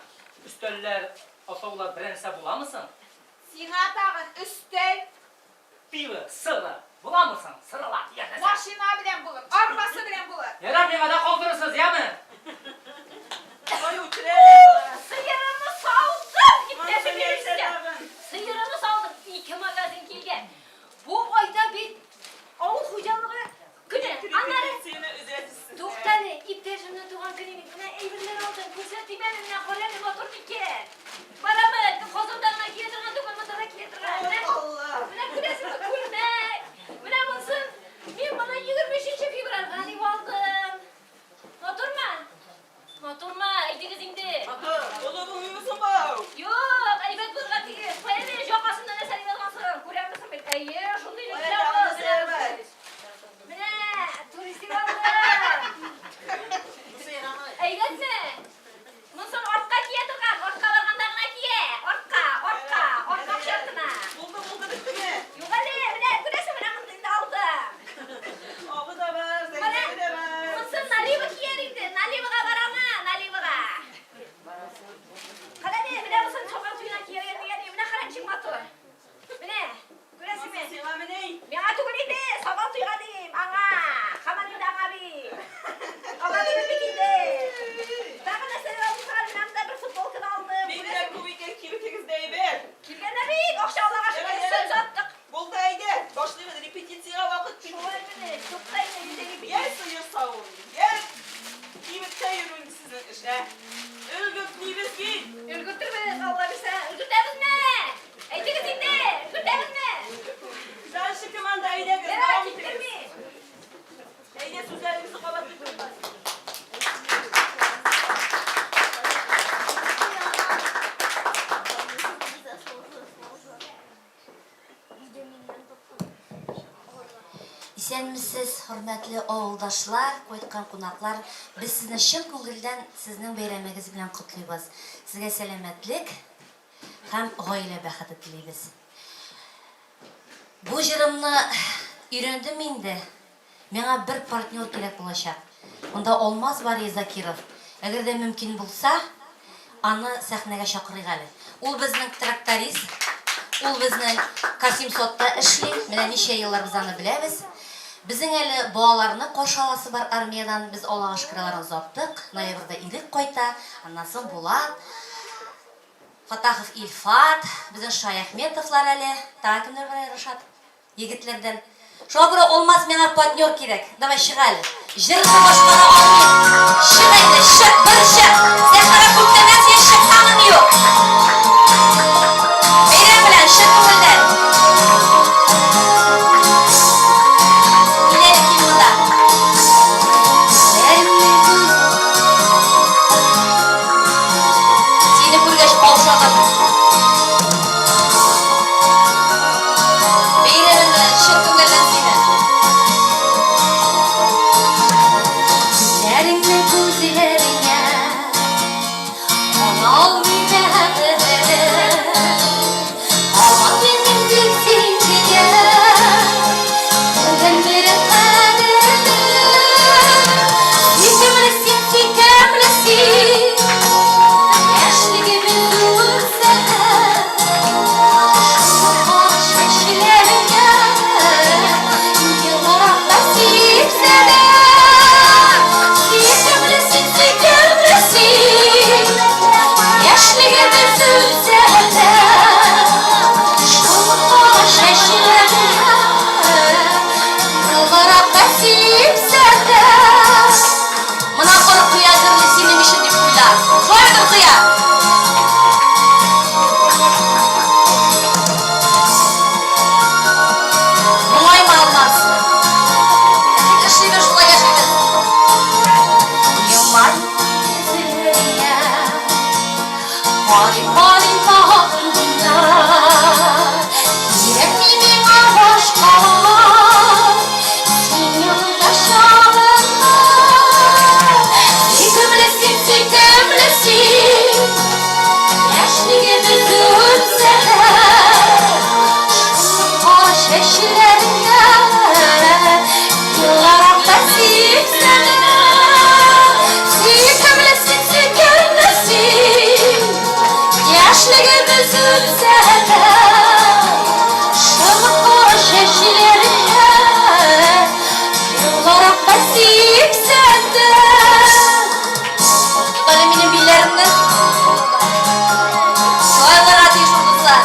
Өстәлләр, ашаулар берәр нәрсә буламы соң? Сиңа тагын өстәл. Пиво, сыра буламы соң? Сыралар дигән нәрсә. Машина белән булыр, арбасы белән булыр. Ярар, миңа да калдырырсыз, яме? Ой, үтерә. Сыерымны саудым, иптәшем Монысы нәрсә Милүсә. тагын? Сыерымны саудым, ике магазин килгән. Бу айда бит авыл хуҗалыгы көне. Аннары Репетицияне өзәсез. Туктале, иптәшемнең туган көне бит. Менә әйберләр алдым, күрсәтим әле, менә кара әле, матур микән? Барамы, Казанда гына кия торган түгел, монда да кия. Исәнмесез, хөрмәтле авылдашлар, кайткан кунаклар. Без сезне чын күңелдән сезнең бәйрәмегез белән котлыйбыз. Сезгә сәламәтлек һәм гаилә бәхете телибез. Бу җырымны өйрәндем инде. Миңа бер партнер кирәк булачак. Монда Алмаз бар, Закиров. Әгәр дә мөмкин булса, аны сәхнәгә чакырыйк әле. Ул безнең тракторист, ул безнең Касимсотта эшли. Менә ничә еллар без аны беләбез. Безнең әле балаларны каршы аласы бар армиядән. Без Аллага шөкер аларны озаттык. Ноябрьдә Ирек кайта, аннан соң Булат. Фатахов Илфат, безнең Шаяхметовлар әле. Тагын кемнәр бар әле, Рашат? Егетләрдән. Шуңа күрә Алмаз миңа партнер кирәк. Давай чык әле. Җырны башкара алмыйм. Чык әйдә, чык, бер чык. Сәхнәгә күптәннән син чыкканың юк. Бәйрәм белән, чын күңелдән. Кил әле, кил монда. Сине күргәч каушадым. Бәйрәмең белән, чын күңелдән сине. Күзләреңне күзләреңә Ала алмый бәгырем. Һаман минем тик син генә Бердәнберем кадерлем. Сөйкемле син, сөйкемле син, Яшьлегебез үтсә дә. Мына Рокыя җырлый синең өчен дип куйда. Шулай бит, Рокыя? Моңайма, Алмаз. Тик эшлибез, шулай яшибез. Елмай йөзеңә, карый карый тагын да. Кирәкми миңа башкалар, син янымда чагында. Сөйкемле син, сөйкемле син. Яшьлегебез үтсә дә, шул кара чәчләреңә еллар акта сипсә дә, сөйкемле син, сөйкемле син. Яшьлегебез үтсә дә, шул кара чәчләреңә еллар акта сипсә дә. Тотале минем билләремне. Шулай булырга тиеш ул, дуслар.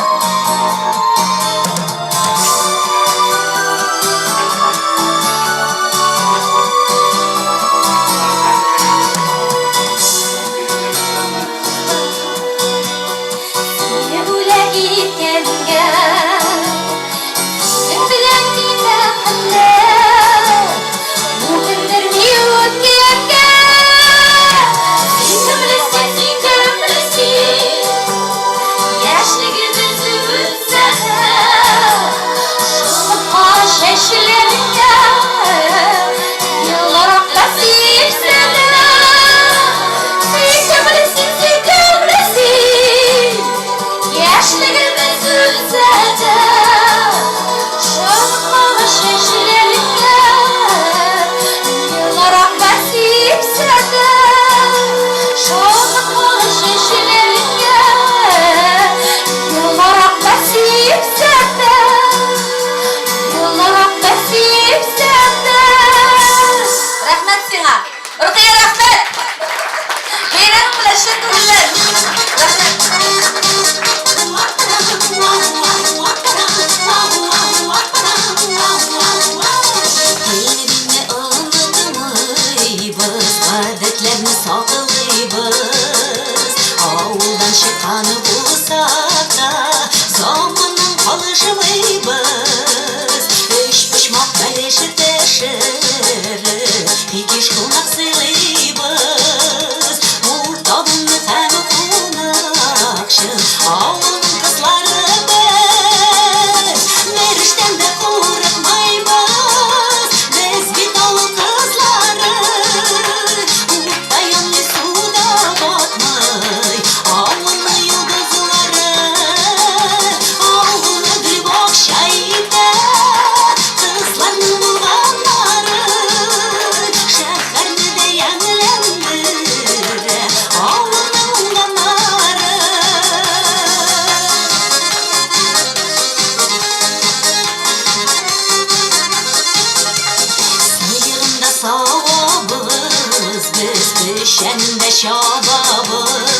чабабыз.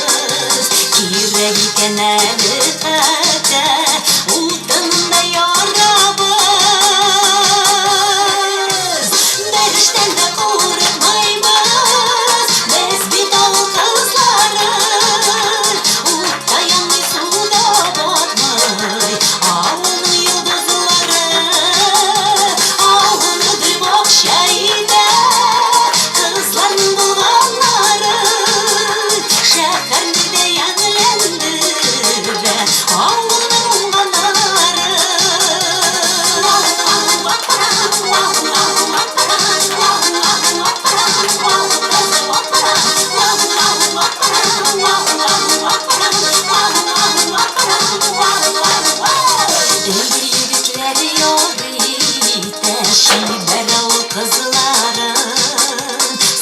Кирәк икән әле хәтта утын да ярабыз. Бәрештән дә курыкмыйбыз, без бит авыл кызлары. Утта янмый, суда батмый, авылның йолдызлары. Авылны гөл бакча итә, кызларның булганнары. Шәһәрне дә ямьләндерә, авылның уңганнары. Өлгер егетләр яр итә чибәр авыл кызларын.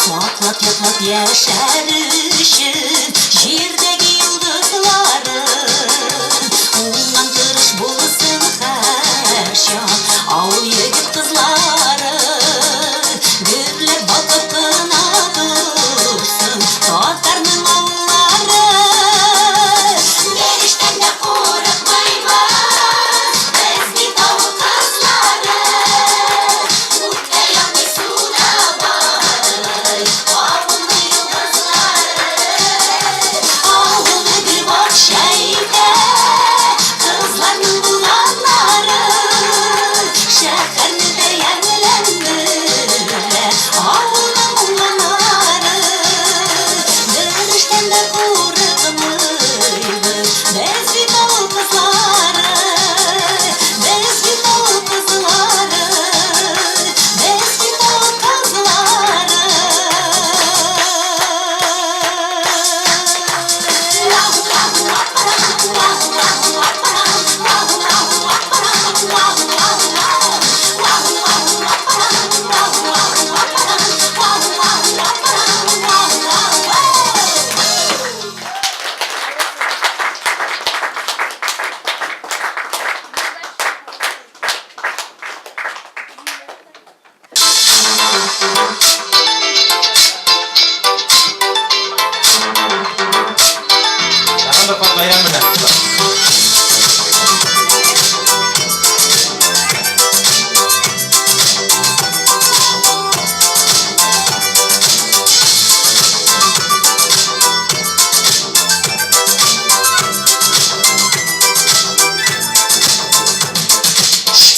Саклап, яклап яшәр өчен җирдәге йолдызларын. Уңган тырыш булсын һәрчак авыл егет кызлары. Гөрләп балкып кына торсын татарның авыллары. Бәрештән дә курыкмыйбыз, без бит авыл кызлары. Утта янмый, суда батмый, авылның йолдызлары. Авылны гөл бакча итә, кызларның булганнары. Шәһәрне дә ямьләндерә, авылның уңганнары. Бер эштән дә курыкмыйбыз, без бит авыл кызлары. Без бит авыл кызлары, без бит авыл кызлары. Тагын бер кат бәйрәм белән, дуслар.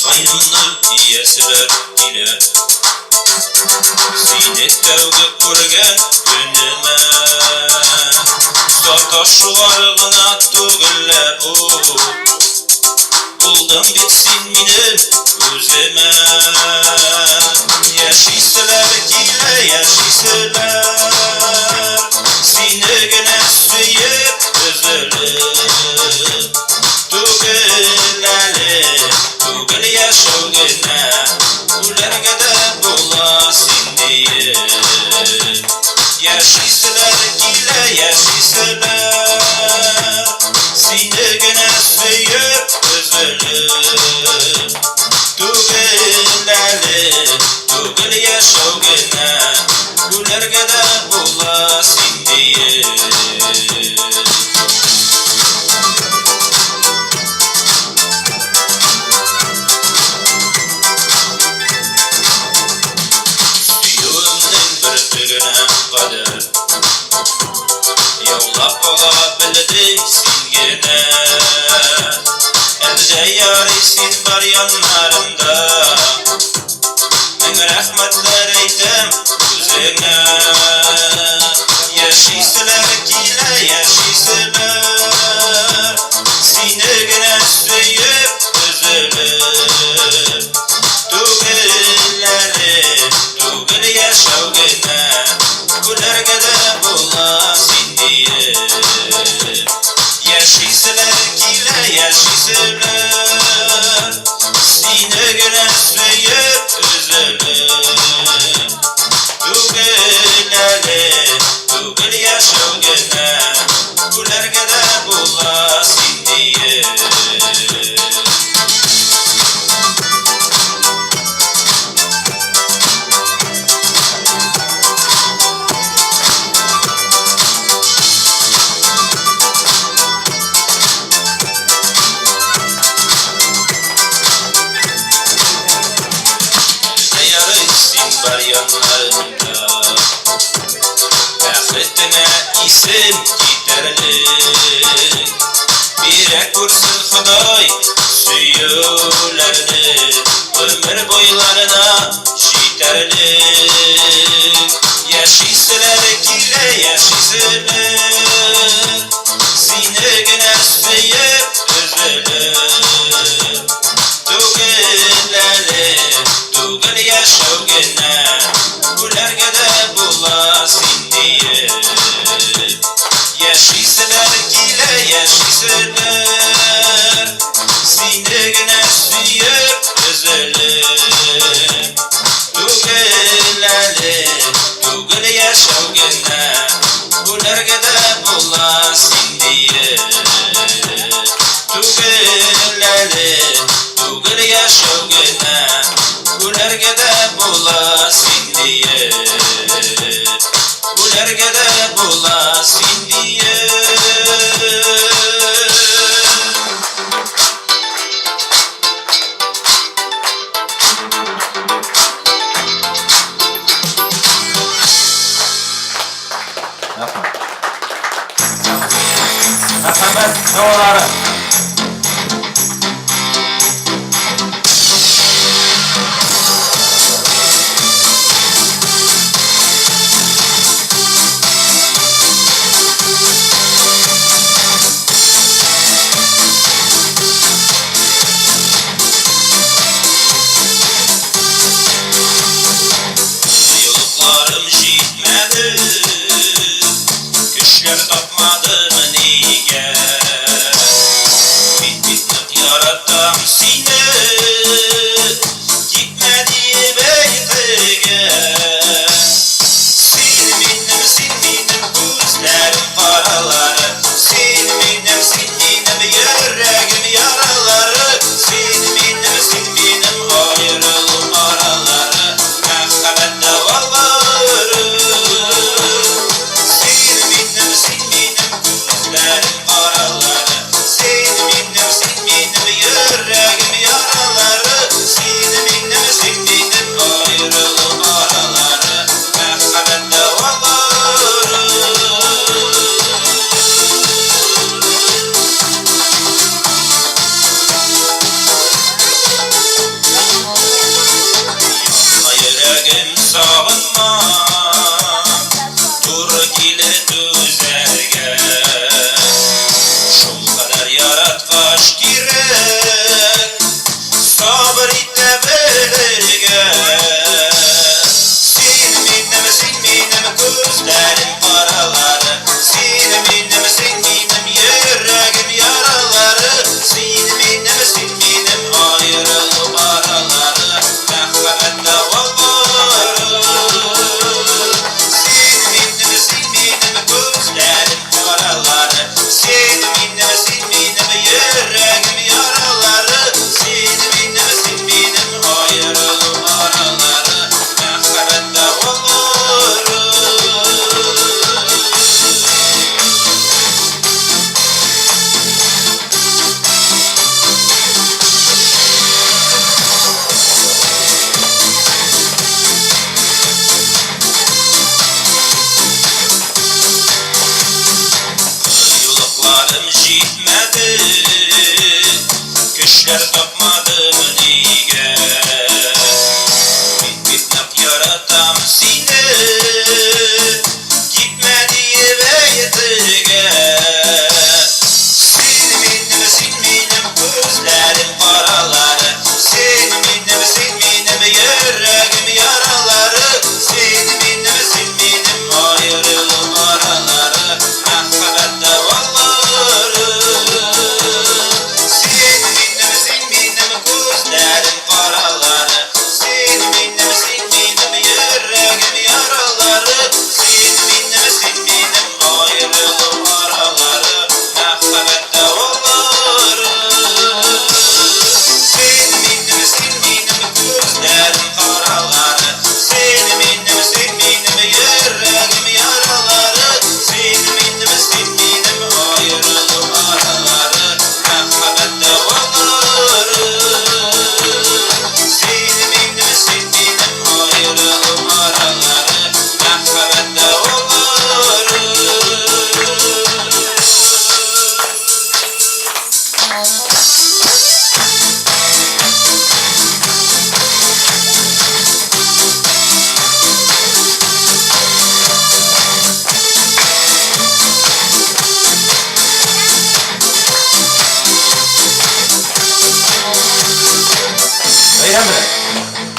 Каенны ияселәр килә. Сине тәүге күргән көнемә. Саташулар гына түгел лә бу. Булдың бит син минем үземә. Яшиселәр килә, яшиселәр. Сине генә сөеп өзелеп. Түгел әле, түгел яшәү генә. Үләргә дә була син диеп. Яшиселәр килә, яшиселәр. Сине генә сөеп өзелеп. Түгел әле, түгел яшәү генә. Үләргә дә була син диеп. Сөюемнең бөртегенә кадәр Яулап ала белдең син генә. Әле дә ярый син бар яннарымда. Мең рәхмәтләр әйтәм үзеңә. Яшиселәр килә, яшиселәр. Сине генә сөеп өзелеп. Түгел әле, түгел яшәү генә. Үләргә дә була син диеп. Яшиселәр килә, яшиселәр. Сине генә сөеп өзелеп. Түгел әле, түгел яшәү генә. Үләргә дә була син диеп. яннарында. Бәхетеңә исем китәрлек. Бирә күрсен Ходай сөюләрне, гомер буйларына җитәрлек. Яшиселәр килә, яшиселәр, сине генә сөеп өзелеп. Түгел әле, түгел яшәү генә, үләргә дә була син диеп. Яшиселәр килә, яшиселәр, сине генә сөеп өзелеп. Түгел әле, түгел яшәү генә, үләргә дә була син диеп. Түгел әле, түгел яшәү генә, үләргә дә була син диеп. Үләргә дә була син диеп. Рәхмәт. Мәхәббәт дәвалары. Юлларым җитмәде, көчләр тапмадым нигә? Мин бит нык яратам сине, китмә диеп әйтергә. Син минем, син минем күзләрем каралары, син минем, син минем йөрәгем яралары, син минем, син минем аерылу аралары, мәхәббәт дәвалары. Син минем, син минем күзләрем каралары, син минем, син минем йөрәгем яралары, син минем, син минем аерылу аралары, мәхәббәт дәвалары. Янма йөрәгем, сагынма, туры килер түзәргә. Шулкадәр яраткач кирәк, сабыр итә белергә. Син минем, син минем күзләрем каралары, син минем, син минем йөрәгем яралары, син минем, син минем аерылу аралары, мәхәббәт дәвалары. Син минем, син минем күзләрем каралары, син минем, син минем йөрәгем яралары, син минем, син минем аерылу аралары, мәхәббәт дәвалары. Кыюлыкларым җитмәде, көчләр тапмадым нигә? Мин бит нык яратам сине, китмә диеп әйтергә. Син минем, син минем күзләрем каралары, син минем, син минем йөрәгем яралары, син минем, син минем аерылу аралары, мәхәббәт дәвалары. Син минем, син минем. Бәйрәм белән!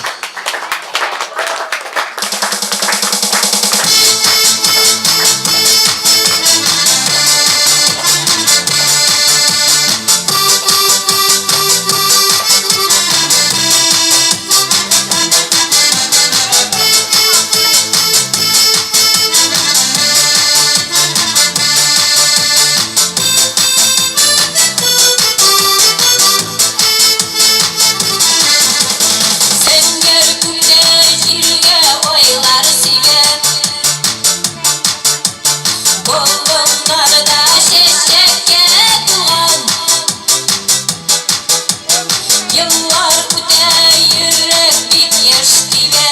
Зәңгәр күктә җиргә айлар сибә. Болыннарда чәчәккә тулган. Еллар үтә, йөрәк бик еш тибә.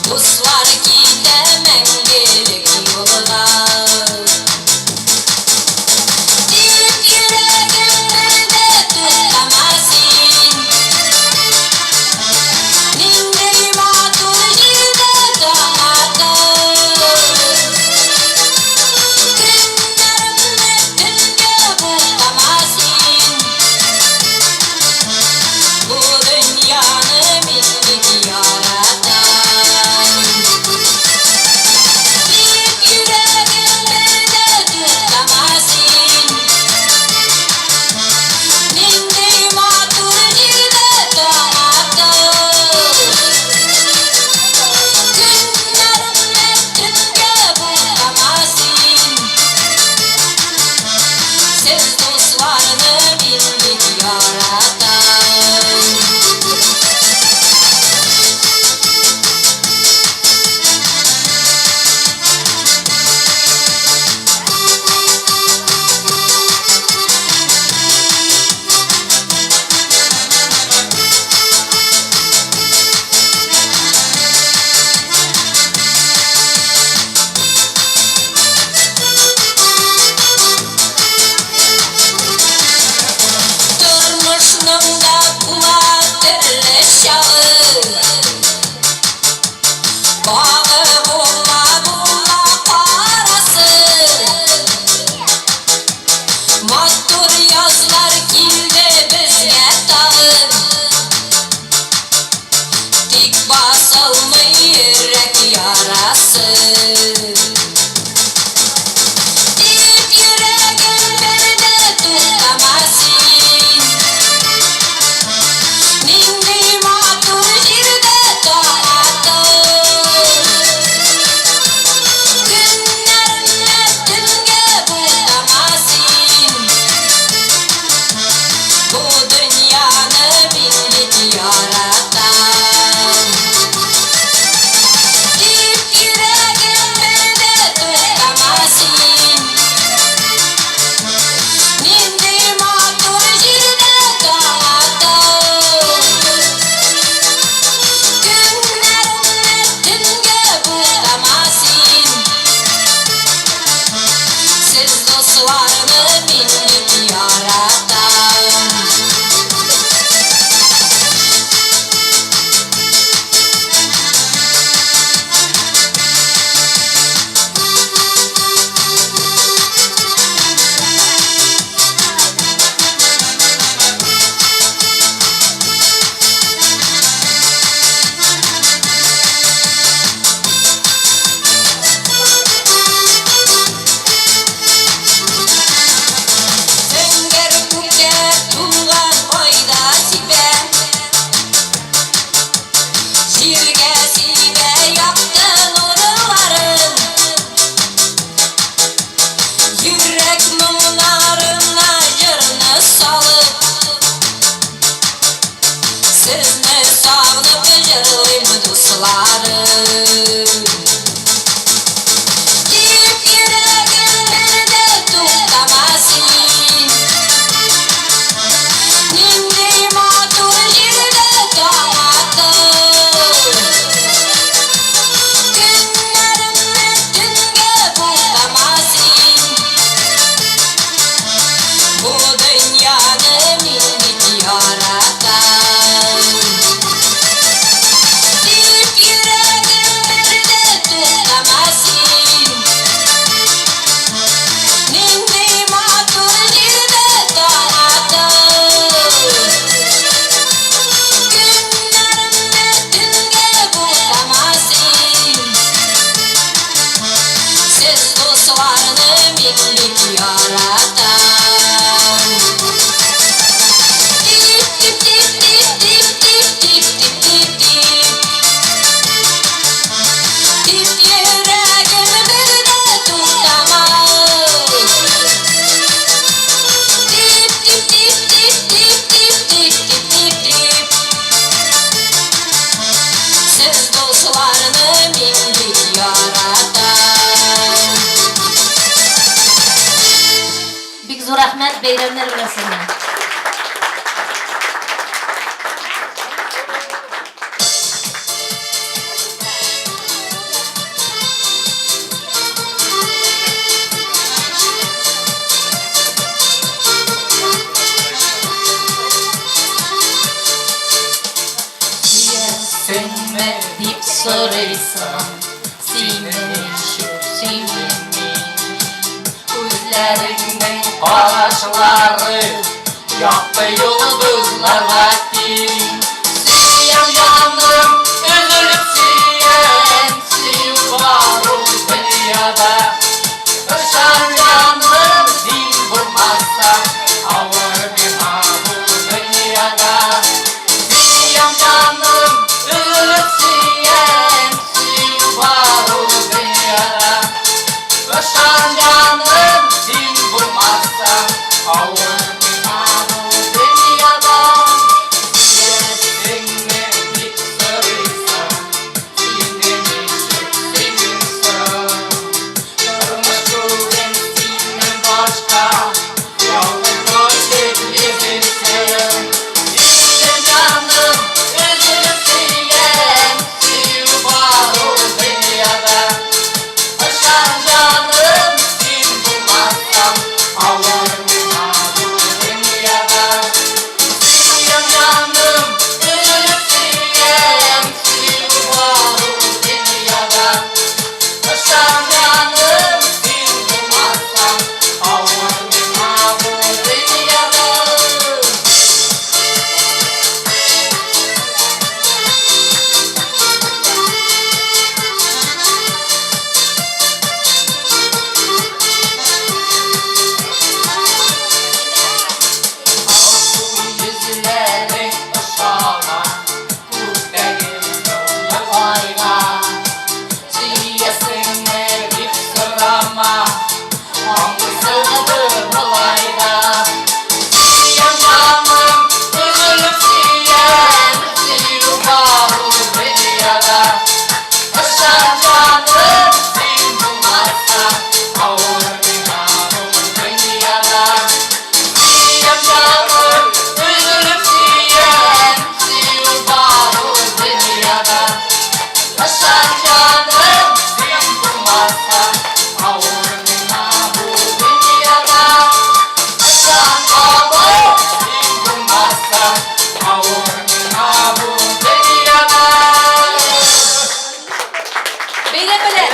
Дуслар китә мәңгелек юлга. Тик йөрәгем бер дә туктама син. Нинди матур җирдә таң атыр. Көннәремне төнгә бутама син. Бу дөньяны мин бик яратам. Тик йөрәгем бер дә туктама син. Нинди матур җирдә таң атыр. Көннәремне төнгә бутама син. Сез дусларны мин бик яратам. Тормышның да була төрле чагы. Агы була, була карасы. Матур язлар килде безгә тагын. Тик басылмый йөрәк ярасы. Тик йөрәгем бер дә туктама син. Нинди матур җирдә таң атыр. Көннәремне төнгә бутама син. Бу дөньяны мин бик яратам. Тик йөрәгем бер дә туктама син. Нинди матур җирдә таң атыр. Көннәремне төнгә бутама син. Сез дусларны мин бик яратам. Зәңгәр күктә тулган ай да сибә. Җиргә сибә якты нурларын. Йөрәк моңнарына җырны салып, Сезне сагынып җырлыйм, дусларым. Тик йөрәгем бер дә туктама син. Нинди матур җирдә таң атыр. Көннәремне төнгә бутама син. Бу дөньяны мин бик яратам. Тик йөрәгем бер дә Рәхмәт, бәйрәмнәр белән сезне. Сөясеңме дип сорыйсың, сине ничек сөймим мин? Күзләреңнең карашлары якты йолдызларга тиң. Сөям җаным, өзелеп сөям, сөю бар ул дөньяда. Ышан җаным, син булмасаң, авыр миңа бу дөньяда. Сөям җаным, өзелеп сөям, сөю бар ул дөньяда. Ышан җаным, син булмасаң, авыр миңа бу дөньяда. Сөясеңме дип сорыйсың, сине ничек сөймим соң? Тормыш бүген синнән башка, ялгыз гашыйк йөземсең. Илем җаным, өзелеп сөям, сөю бар ул дөньяда. Ышан җаным, син булмасаң, авыр миңа бу дөньяда. Сөям җаным, өзелеп сөям, сөю бар ул дөньяда. Ышан җаным, син булмасаң, авыр миңа бу дөньяда. Алсу йөзләрең ошаган күктәге нурлы айга. Сөясеңме дип сорама, аңлыйсыңдыр болай да. Сөям җаным, өзелеп сөям, сөю бар ул дөньяда. Ышан җаным, син булмасаң, авыр миңа бу дөньяда. Сөям җаным, өзелеп сөям, сөю бар ул дөньяда. Ышан җаным, син булмасаң, авыр миңа бу дөньяда. Ышан бабай, син булмасаң, авыр миңа бу дөньяда. Бәйрәм белән!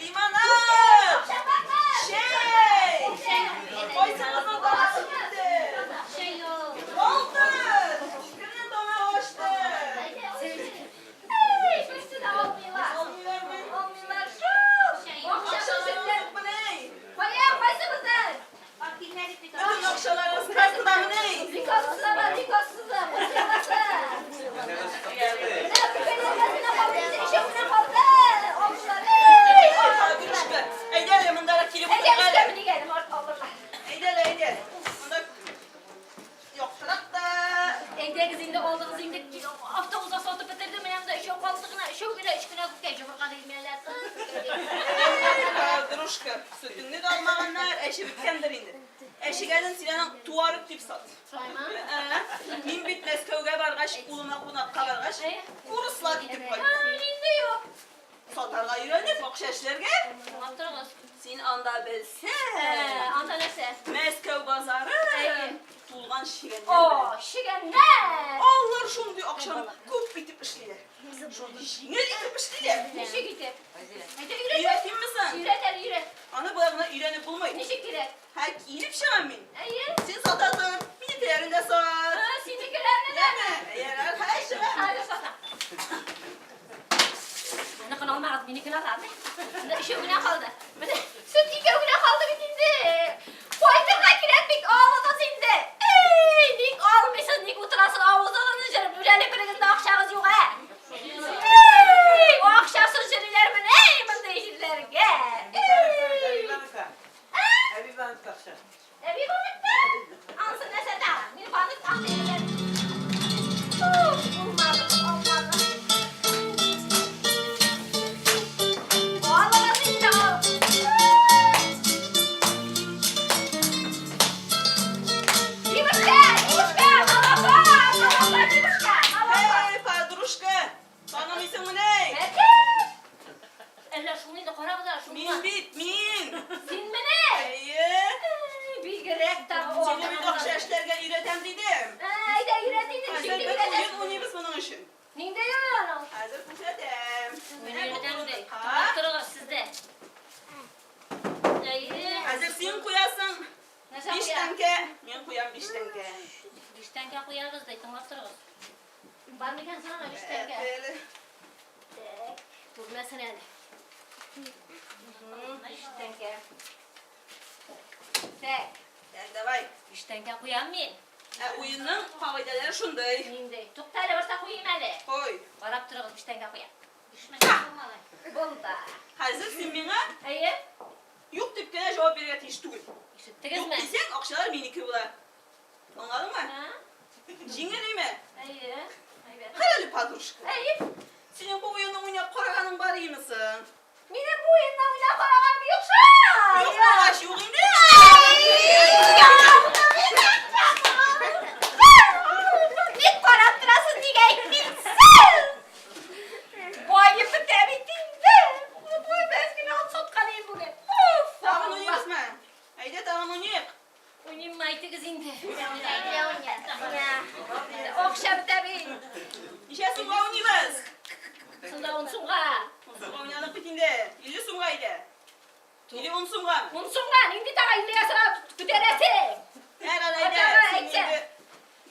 Лимонад! Чәй! Кайсыгызның тамагы кипте? Алтын! Кемнең тамагы ачты? Алмыйлармы? Акчагыз юкмыни? Бөтен акчаларыгыз кассадамыни? Гөлүшкә, әйдә әле мондарак килеп утырыйк әле. Әйдә әле, әйдә. Монда яктырак та. Әйдәгез инде алдыгыз инде автобуста сатып бетерде менә монда өчәү калды гына өчәү генә өч кенә күккә йомырка димәләр. Дружка, сөтеңне дә алмаганнар, әче беткәндер инде. Әчегәнен син аның туарып дип сат. Ә, Мин бит Мәскәүгә баргач, улыма кунакка баргач, курслар итеп кайттым. Инде юк. Сатарга өйрәнеп, акча эшләргә. Тыңлап торыгыз. Син анда белсәң. Анда нәрсә? Мәскәү базары Әйе. тулган чегәннәр О, белән. чегәннәр! Алар шундый акчаны күп итеп эшлиләр. Шундый җиңел итеп эшлиләр. Ничек итеп? Әйдә өйрәт. Өйрәтимме соң? Өйрәт әле, өйрәт. Аны болай гына өйрәнеп булмый. Ничек кирәк? Һә, киенеп чыгам мин. Әйе. Син сатасың, минекеләрен дә сат. Һа, синекеләрне дәме? Ярар, һә, чыгам. Хәзер сатам. Аныкын алмагыз, минекен алам. Менә өчәү генә калды. Менә сөт икәү генә калды бит инде. Кайтырга кирәк бит, алыгыз инде. Эй, ник алмыйсыз, ник утырасыз, авызыгызны җырып, дүрәле берегездә акчагыз юк, ә? Эй, акчасыз йөриләр менә, эй, мондый җирләргә. Эй. Әби банкта акча. Әби банкта? Ансы нәрсә тагы? Мин банк андый дигән. Уф, булмады, алмады. да, шуңа. Мин бит, мин! Син менә! Әйе. Бигрәк тагы. Сине бит акча эшләргә өйрәтәм дидем. Әйдә, өйрәт инде, Хәзер ничек бер өйрәтәсең? уен уйныйбыз моның өчен. Нинди уен ул? Хәзер күрсәтәм. Мин Менә бу өйрәтәм ди. урындыкка. Тыңлап торыгыз сездә. Әйе. Хәзер син куясың. Нәрсә Биш куям? тәңкә, мин куям биш тәңкә. Биш тәңкә куябыз ди, тыңлап торыгыз. Бар микән соң аңа биш тәңкә? Әле. Так, күрмәсен әле. Биш тәңкә. Так. Так, давай. Биш тәңкә куям мин. Ә уенның кагыйдәләре шундый. Нинди? Тукта әле, башта куйыйм әле. Куй. Карап торыгыз, биш тәңкә куям. Төшмәсен, Булды. Хәзер син миңа Әйе. юк дип кенә җавап бирергә тиеш түгел. Ишеттегезме? Юк дисәң, акчалар минеке була. Аңладыңмы? Җиңел име? Әйе. Әйбәт. Кара әле, подружка. Әйе. Синең бу уенны уйнап караганың бар име соң? Минем бу уенны уйнап караганым юк шул. Юк булгач, юк инде. Ник карап торасың, ник әйтмисең? Баеп бетә бит инде. Бу без генә ат саткан идем бүген. Уф, Тагын уйныйбызмы? Әйдә, тагын уйныйк. Уйныйммы, әйтегез инде. Акча бетә бит. Ничә сумга уйныйбыз? Шунда ун сумга. Ун сумга уйнадык бит инде. 50 сумга әйдә. Или ун сумга. Ун сумга нинди тагы 50-гә сорап күтәрәсең? Ярар, әйдә. Атага Син әйтсәң. инде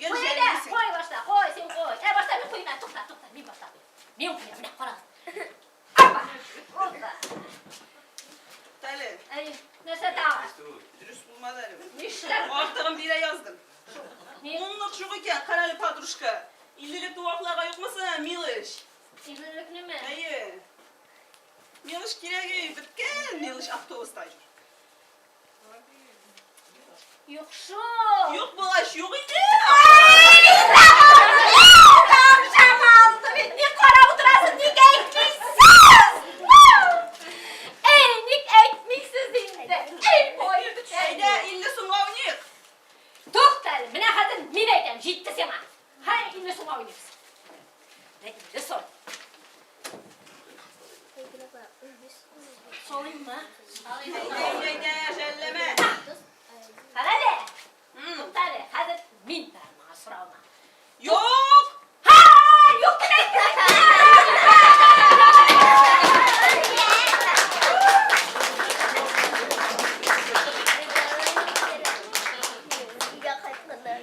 гел Куй әйдә, жәллисең. куй башта, куй, син куй. Ә башта мин куйыйм, ә, тукта, тукта, мин башта куйыйм. Мин куям, менә карагыз. Апа! Булды. Әле. Әй, нәрсә тагы? Дөрес булмады әле. Нишләп? Артыгын бирә яздым. Ни? Унлык юк икән, кара әле, подружка. Иллелек вакларга юкмы соң, милыш? Иллелекнеме? Әйе. Милыш кирәге беткән, милыш автобуста йөр. Юк шул. Юк булгач, юк инде. Акчам алды бит. Ник карап утырасың, ник әйтмисез? Эй, ник әйтмисез инде? Эй, баеп бетә. Әйдә, 50 сумга уйныйк. Тукта әле, менә хәзер мин әйтәм, җитте сиңа. Һай, 50 сумга уйныйбыз. Менә 50 сум. Салыйммы? Әйдә, әйдә, жәлләмә. Кара әле. Тукта әле, хәзер мин бирәм моңа сорауны. Юк! Һа, юк дип әйттем. Өйгә кайтканда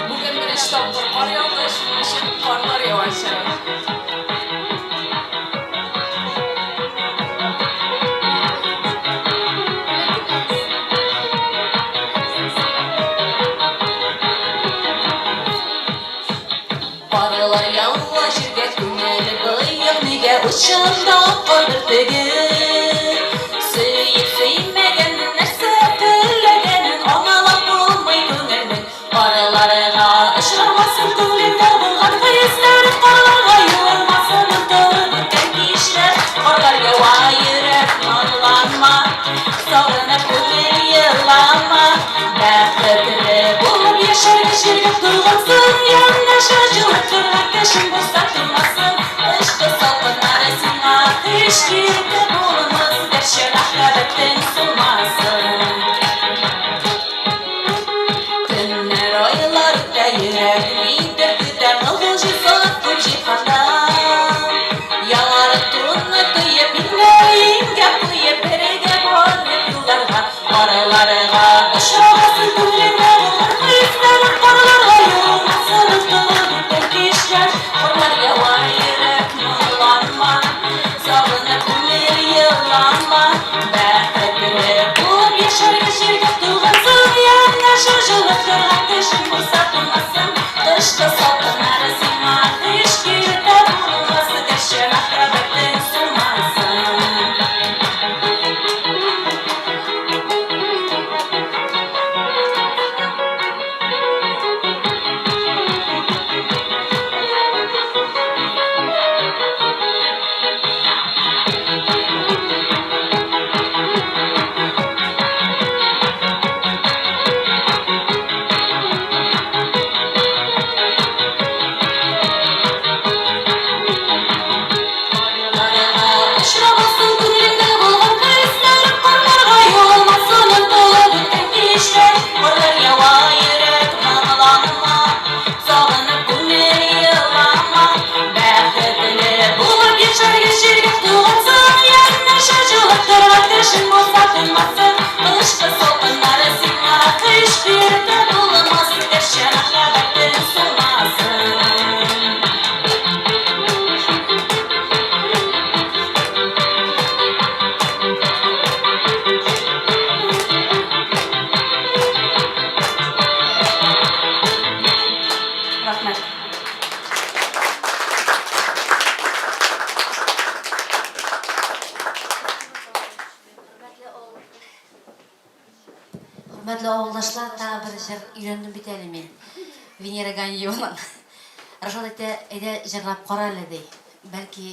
Бүген беренче тапкыр кар яуды, шуның өчен карлар явачак. Карлар ява җиргә күңел боек, нигә учында кар бөртеге? Сөеп сөймәгәннең нәрсә теләгәнен аңлап булмый күңелнең. Карларга очрамасын күңелендә булган хисләр, карларга юылмасын онытылып үткән кичләр. Карлар ява йөрәк моңланма, сагынып күңел елама. Бәхетле булып яшәргә җиргә тугансың, янәшә җылы торган кешең булса тормасын. Кышкы салкыннары сиңа һич киртә булмас, гәрчә мәхәббәтең сулмасын. Көннәр, айлар үтә, йөрәк нидер көтә, могҗизат күп җиһанда. Яңартуны тоеп, иңгә-иңгә куеп, бергә барып юлларга, карларга очрамасын күңелеңдә булган хисләр, карларга юылмасын онытылып үткән кичләр. Карлар ява, йөрәк моңланма, сагынып күңел Хөрмәтле авылдашлар, тагы бер җыр өйрәндем бит әле мин. Венера Ганиеваның. Рашат әйтә, әйдә җырлап кара әле, ди. Бәлки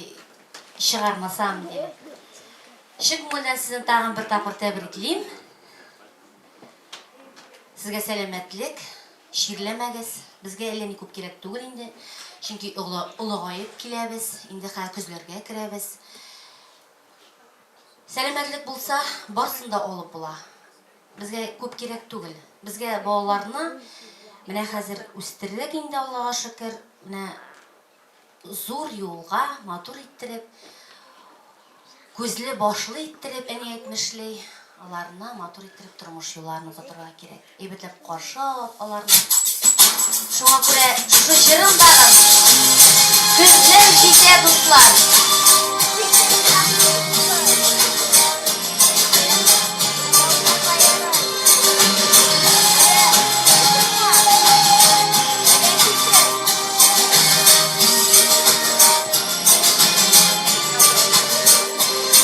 чыгармасам, ди. Чын күңелдән сезне тагын бер тапкыр тәбриклим. Сезгә сәламәтлек, чирләмәгез. Безгә әллә ни күп кирәк түгел инде. Чөнки олыгаеп киләбез, инде хәзер көзләргә керәбез. Сәламәтлек булса, барсын да алып була. Безгә күп кирәк түгел. Безгә балаларны менә хәзер үстердек инде, Аллага шөкер. Менә зур юлга матур иттереп, күзле башлы иттереп, әни әйтмешли, аларны матур иттереп тормыш юлларын озатырга кирәк. Әйбәтләп каршы алып аларны. Шуңа күрә шушы җырым тагын. Көзләр җитә, дуслар.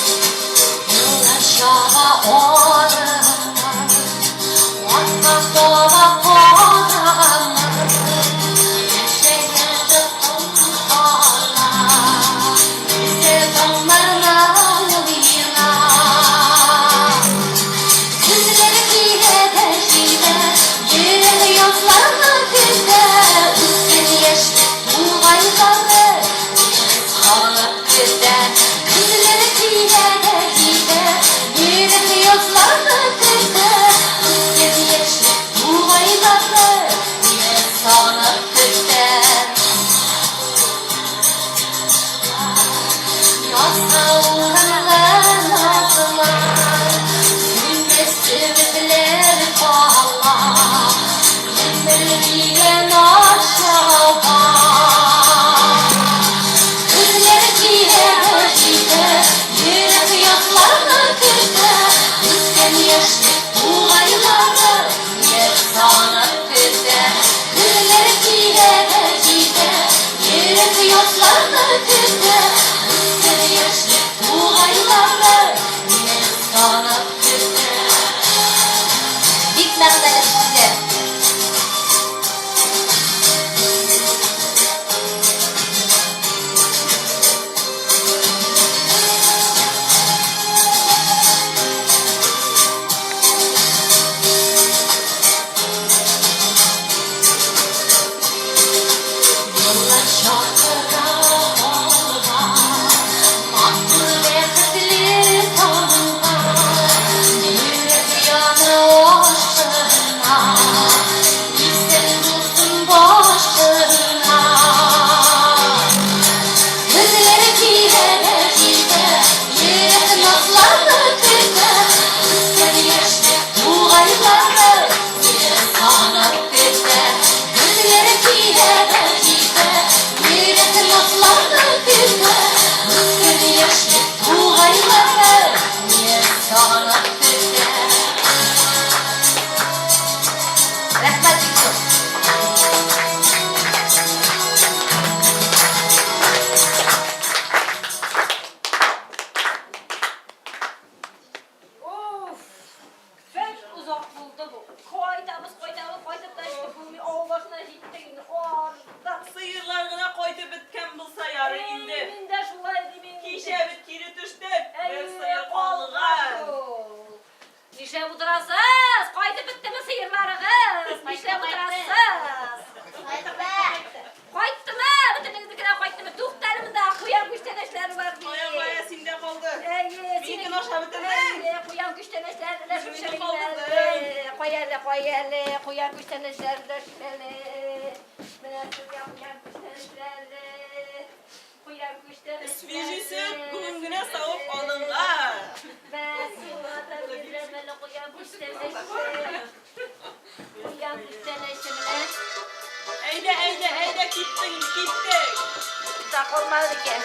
Еллар чаба арыннан, Артка таба карамый, Яшәгән кала, Үзе таңнарны уйна. Көзләр килә дә җитә, Йөрәк язларны көтә, Үткән яшьлек тугайлары Мине сагынып көтә. Көзләр килә дә җитә, Йөрәк язларны көтә, Үткән яшьлек тугайлары Мине сагынып көтә. Язгы урынлы назлар, Сүнмәс өметләр кала, Гомер дигән ачаба. Көзләр килә җитә, Йөрәк язларны көтә, Үткән яшьлек тугайлары Мине сагынып көтә. Көзләр килә дә җитә, Йөрәк язларны көтә, Үткән яшьлек тугайлары Мине сагынып көтә. Бик мәгънәле сүзләр. Еллар чакыра алга, Матур бәхетле таңга, Йөрәк яна ашкына, Исән булсын башыңа. Көзләр килә дә җитә, Йөрәк назларны көтә, Үскән яшьлек тугайлары Мине сагынып көтә. Көзләр килә дә җитә, Йөрәк назларны көтә, Үскән яшьлек тугайлары Мине сагынып көтә. Рәхмәт бик зур. Уф! Бик озак булды бу. Кайтабыз, кайтабыз, кайтып та җитеп булмый. Авыл башына җиттек инде. Ардык. Сыерлар гына кайтып беткән булса ярый инде. Әй, мин дә шулай дим инде. Кичә бит кире төштек. Бер Әйе, сыер калган калган. шул. Нишләп утырасыз? Кайтып беттеме сыерларыгыз? Нишләп утырасыз? Кайттымы? Бөтенегезнеке дә кайттымы? Тукта әле монда, куян күчтәнәчләре бар бит. Кая, кая, синдә калды. Әйе, Минекен ашап бетердең. Әйе, куян күчтәнәчләре өләшеп Үзеңнекен чыгыйм калдырдың. әле. Кая әле, кая әле, куян күчтәнәчләре өләшим әле. Менә сезгә куян күчтәнәчләре. Куян күчтәнәчләре. Свежий сөт бүген генә савып алынган. Мә, сиңа да бирәм әле куян күчтәнәче. Куян күчтәнәче менә. Әйдә, әйдә, әйдә, киттек, киттек. Да калмады икән.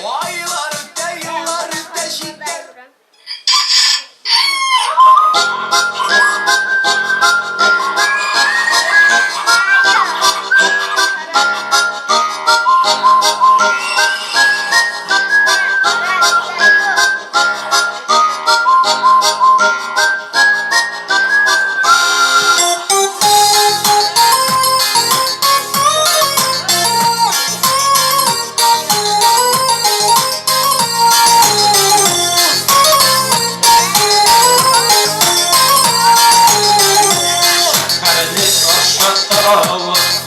Айлар үтә, еллар үтә, җитәр.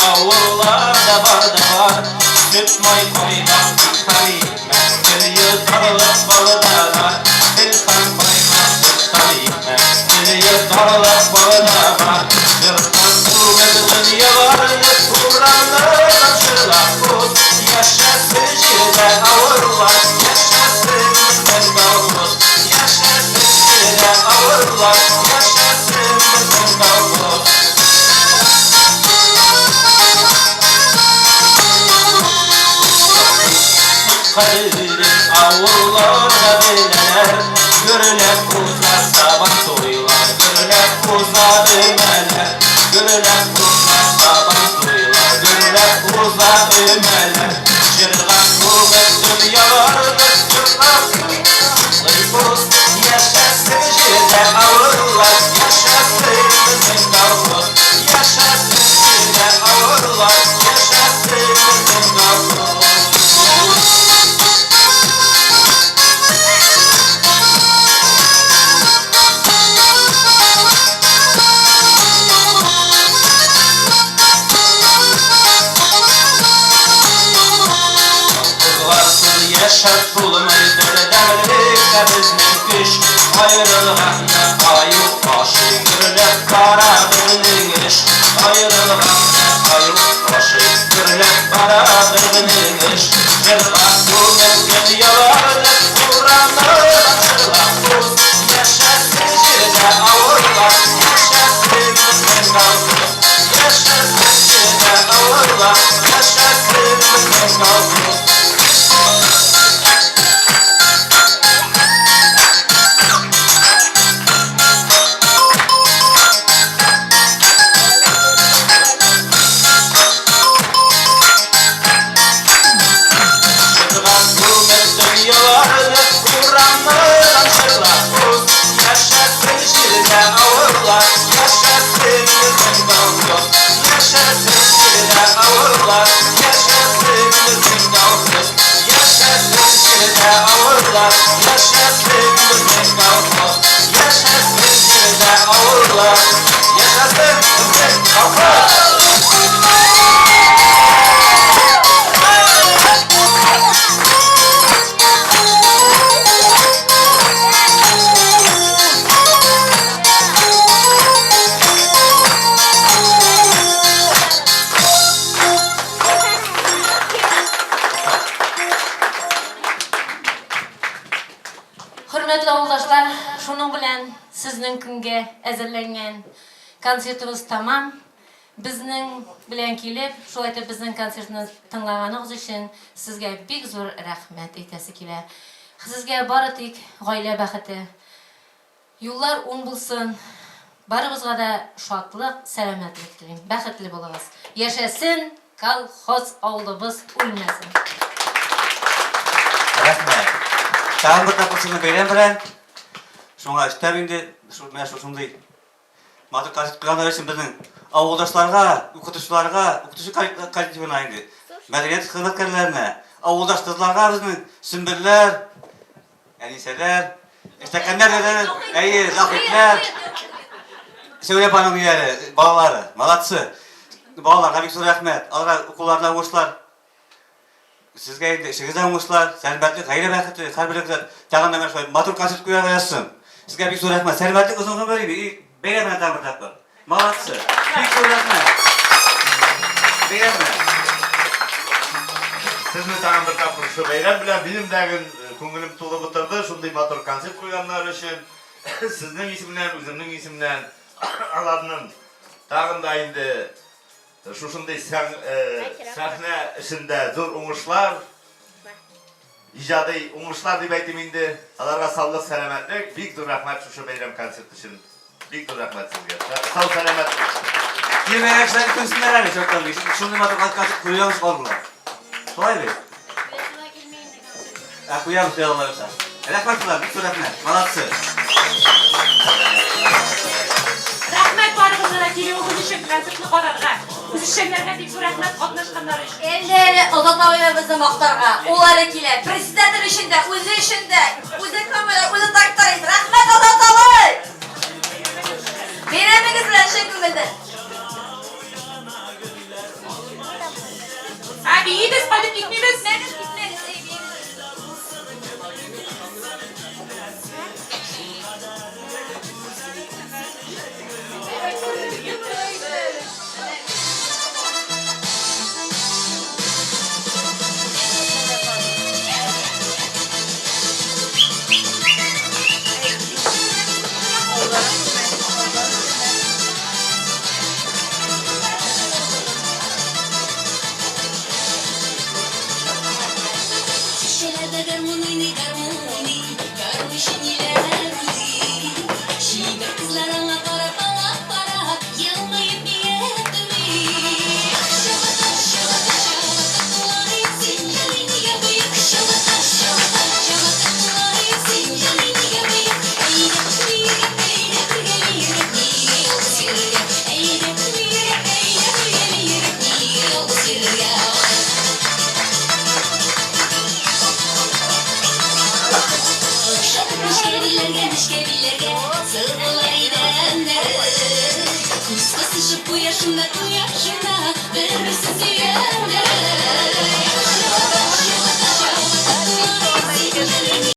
Авылларда бар да бар. Сөт, май, каймак, ит һәм икмәк, Тел йотарлык бал да бар. Сөт һәм каймак, сөт һәм икмәк, Тел йотарлык бал да бар. Җырга күмеп дөньяларны, Урамнардан җырлап уз. Яшәсен җирдә авыллар, Яшәсен безнең колхоз. Яшәсен җирдә авыллар, Яшәсен безнең колхоз. Кадерен авылларда беләләр, Гөрләп уза сабан туйлар, Гөрләп уза өмәләр, Гөрләп уза сабан туйлар, Гөрләп уза өмәләр. Җырга күмеп дөньяларны, Җырга күмеп Яшәсен җирдә авыллар, Яшәсен безнең колхоз. Яшәсен җирдә авыллар, Яшәсен безнең колхоз. Колхозларсыз яшәп булмый, бердәмлектә безнең көч. Аерылганны аю ашый, гөрләп бара безнең эш. Аерылганны аю ашый, гөрләп бара безнең эш. Җырга күмеп дөньяларны, урамнардан җырлап уз. Яшәсен җирдә авыллар, яшәсен безнең колхоз. Яшәсен җирдә авыллар, яшәсен безнең колхоз. Җырга күмеп дөньяларны, урамнардан җырлап уз. Яшәсен җирдә авыллар, яшәсен безнең колхоз. Яшәсен җирдә авыллар, яшәсен безнең колхоз. Яшәсен җирдә авыллар, яшәсен безнең колхоз. Яшәсен җирдә авыллар, яшәсен безнең колхоз. Хөрмәтле авылдашлар, шуның белән сезнең көнгә әзерләнгән концертыбыз тәмам. Безнең белән килеп, шулай итеп безнең концертны тыңлаганыгыз өчен сезгә бик зур рәхмәт әйтәсе килә. Сезгә бары тик гаилә бәхете, юллар уң булсын, барыбызга да шатлык, сәламәтлек телим. Бәхетле булыгыз. Яшәсен колхоз, авылыбыз үлмәсен. Рәхмәт. Тагын бер тапкыр сезне бәйрәм белән. Шуңа өстәп инде, менә шушындый матур концерт куйганнар өчен безнең авылдашларга, укытучыларга, укытучы коллективына инде, мәдәният хезмәткәрләренә, авылдаш кызларга безнең Сөмбелләр, Әнисәләр, Эштәкәннәр, әйе, Заһитләр, Сәүлә апаның ниләре, балалары, молодцы. Балаларга бик зур рәхмәт. Аларга укуларына уңышлар. Сезгә инде эшегездә уңышлар, сәламәтлек, гаилә бәхете, һәрберегезгә тагын да менә шулай матур концерт куярга язсын. Сезгә бик зур рәхмәт. Сәламәтлек, озын гомер инде. И бәйрәм белән тагын бер тапкыр. Молодцы. Бик зур рәхмәт. Бәйрәм белән. Сезне тагын бер тапкыр шушы бәйрәм белән минем дә күңелем тулып утырды, шундый матур концерт куйганнар өчен. Сезнең исемнән, үземнең исемнән аларның тагын да инде Шушындый сәхнә эшендә зур уңышлар, иҗади уңышлар дип әйтим инде. Аларга саулык, сәламәтлек. Бик зур рәхмәт шушы бәйрәм концерт өчен. Бик зур рәхмәт сезгә. Сау, сәламәт булыгыз. Килмәгән кешеләр көлсеннәр әле, чактан. Шундый матур концерт куябыз калдылар. Шулай бит? Ә куябыз Алла боерса. Рәхмәт кызлар, бик зур рәхмәт. Молодцы. Рәхмәт барыгызга да килүегез өчен концертны карарга. Үзешчәннәргә бик зур рәхмәт катнашканнары өчен. Әле әле Азат абыебызны мактарга. Ул әле килә. Председатель өчен дә, үзе өчен дә, үзе камера, үзе тракторист. Рәхмәт, Азат абый! Бәйрәмегез белән чын күңелдән. Биибез, кайтып китмибез. Китмәгез, китмәгез, әй, биибез. Шешәләрдә гармун уйный, гармун уйный, гармунчы ниләр уйлый. Чибәр кызлар аңа карап, аңа карап, елмаеп биеп дими. Чабата, чабата, чабата кулай, син җаный нигә быек? Чабата, чабата, чабата кулай, син җаный нигә быек? Әйдә, биергә, әйдә, бергә биергә, нигә ялгыз йөрергә? Әйдә, биергә, әйдә, бергә биергә, нигә ялгыз йөрергә? Охшатып нечкә билләргә, нечкә билләргә Сырпалар идәннәре. Күз кысышып куя шунда, куя шунда Бер-берсен сөйгәннәре.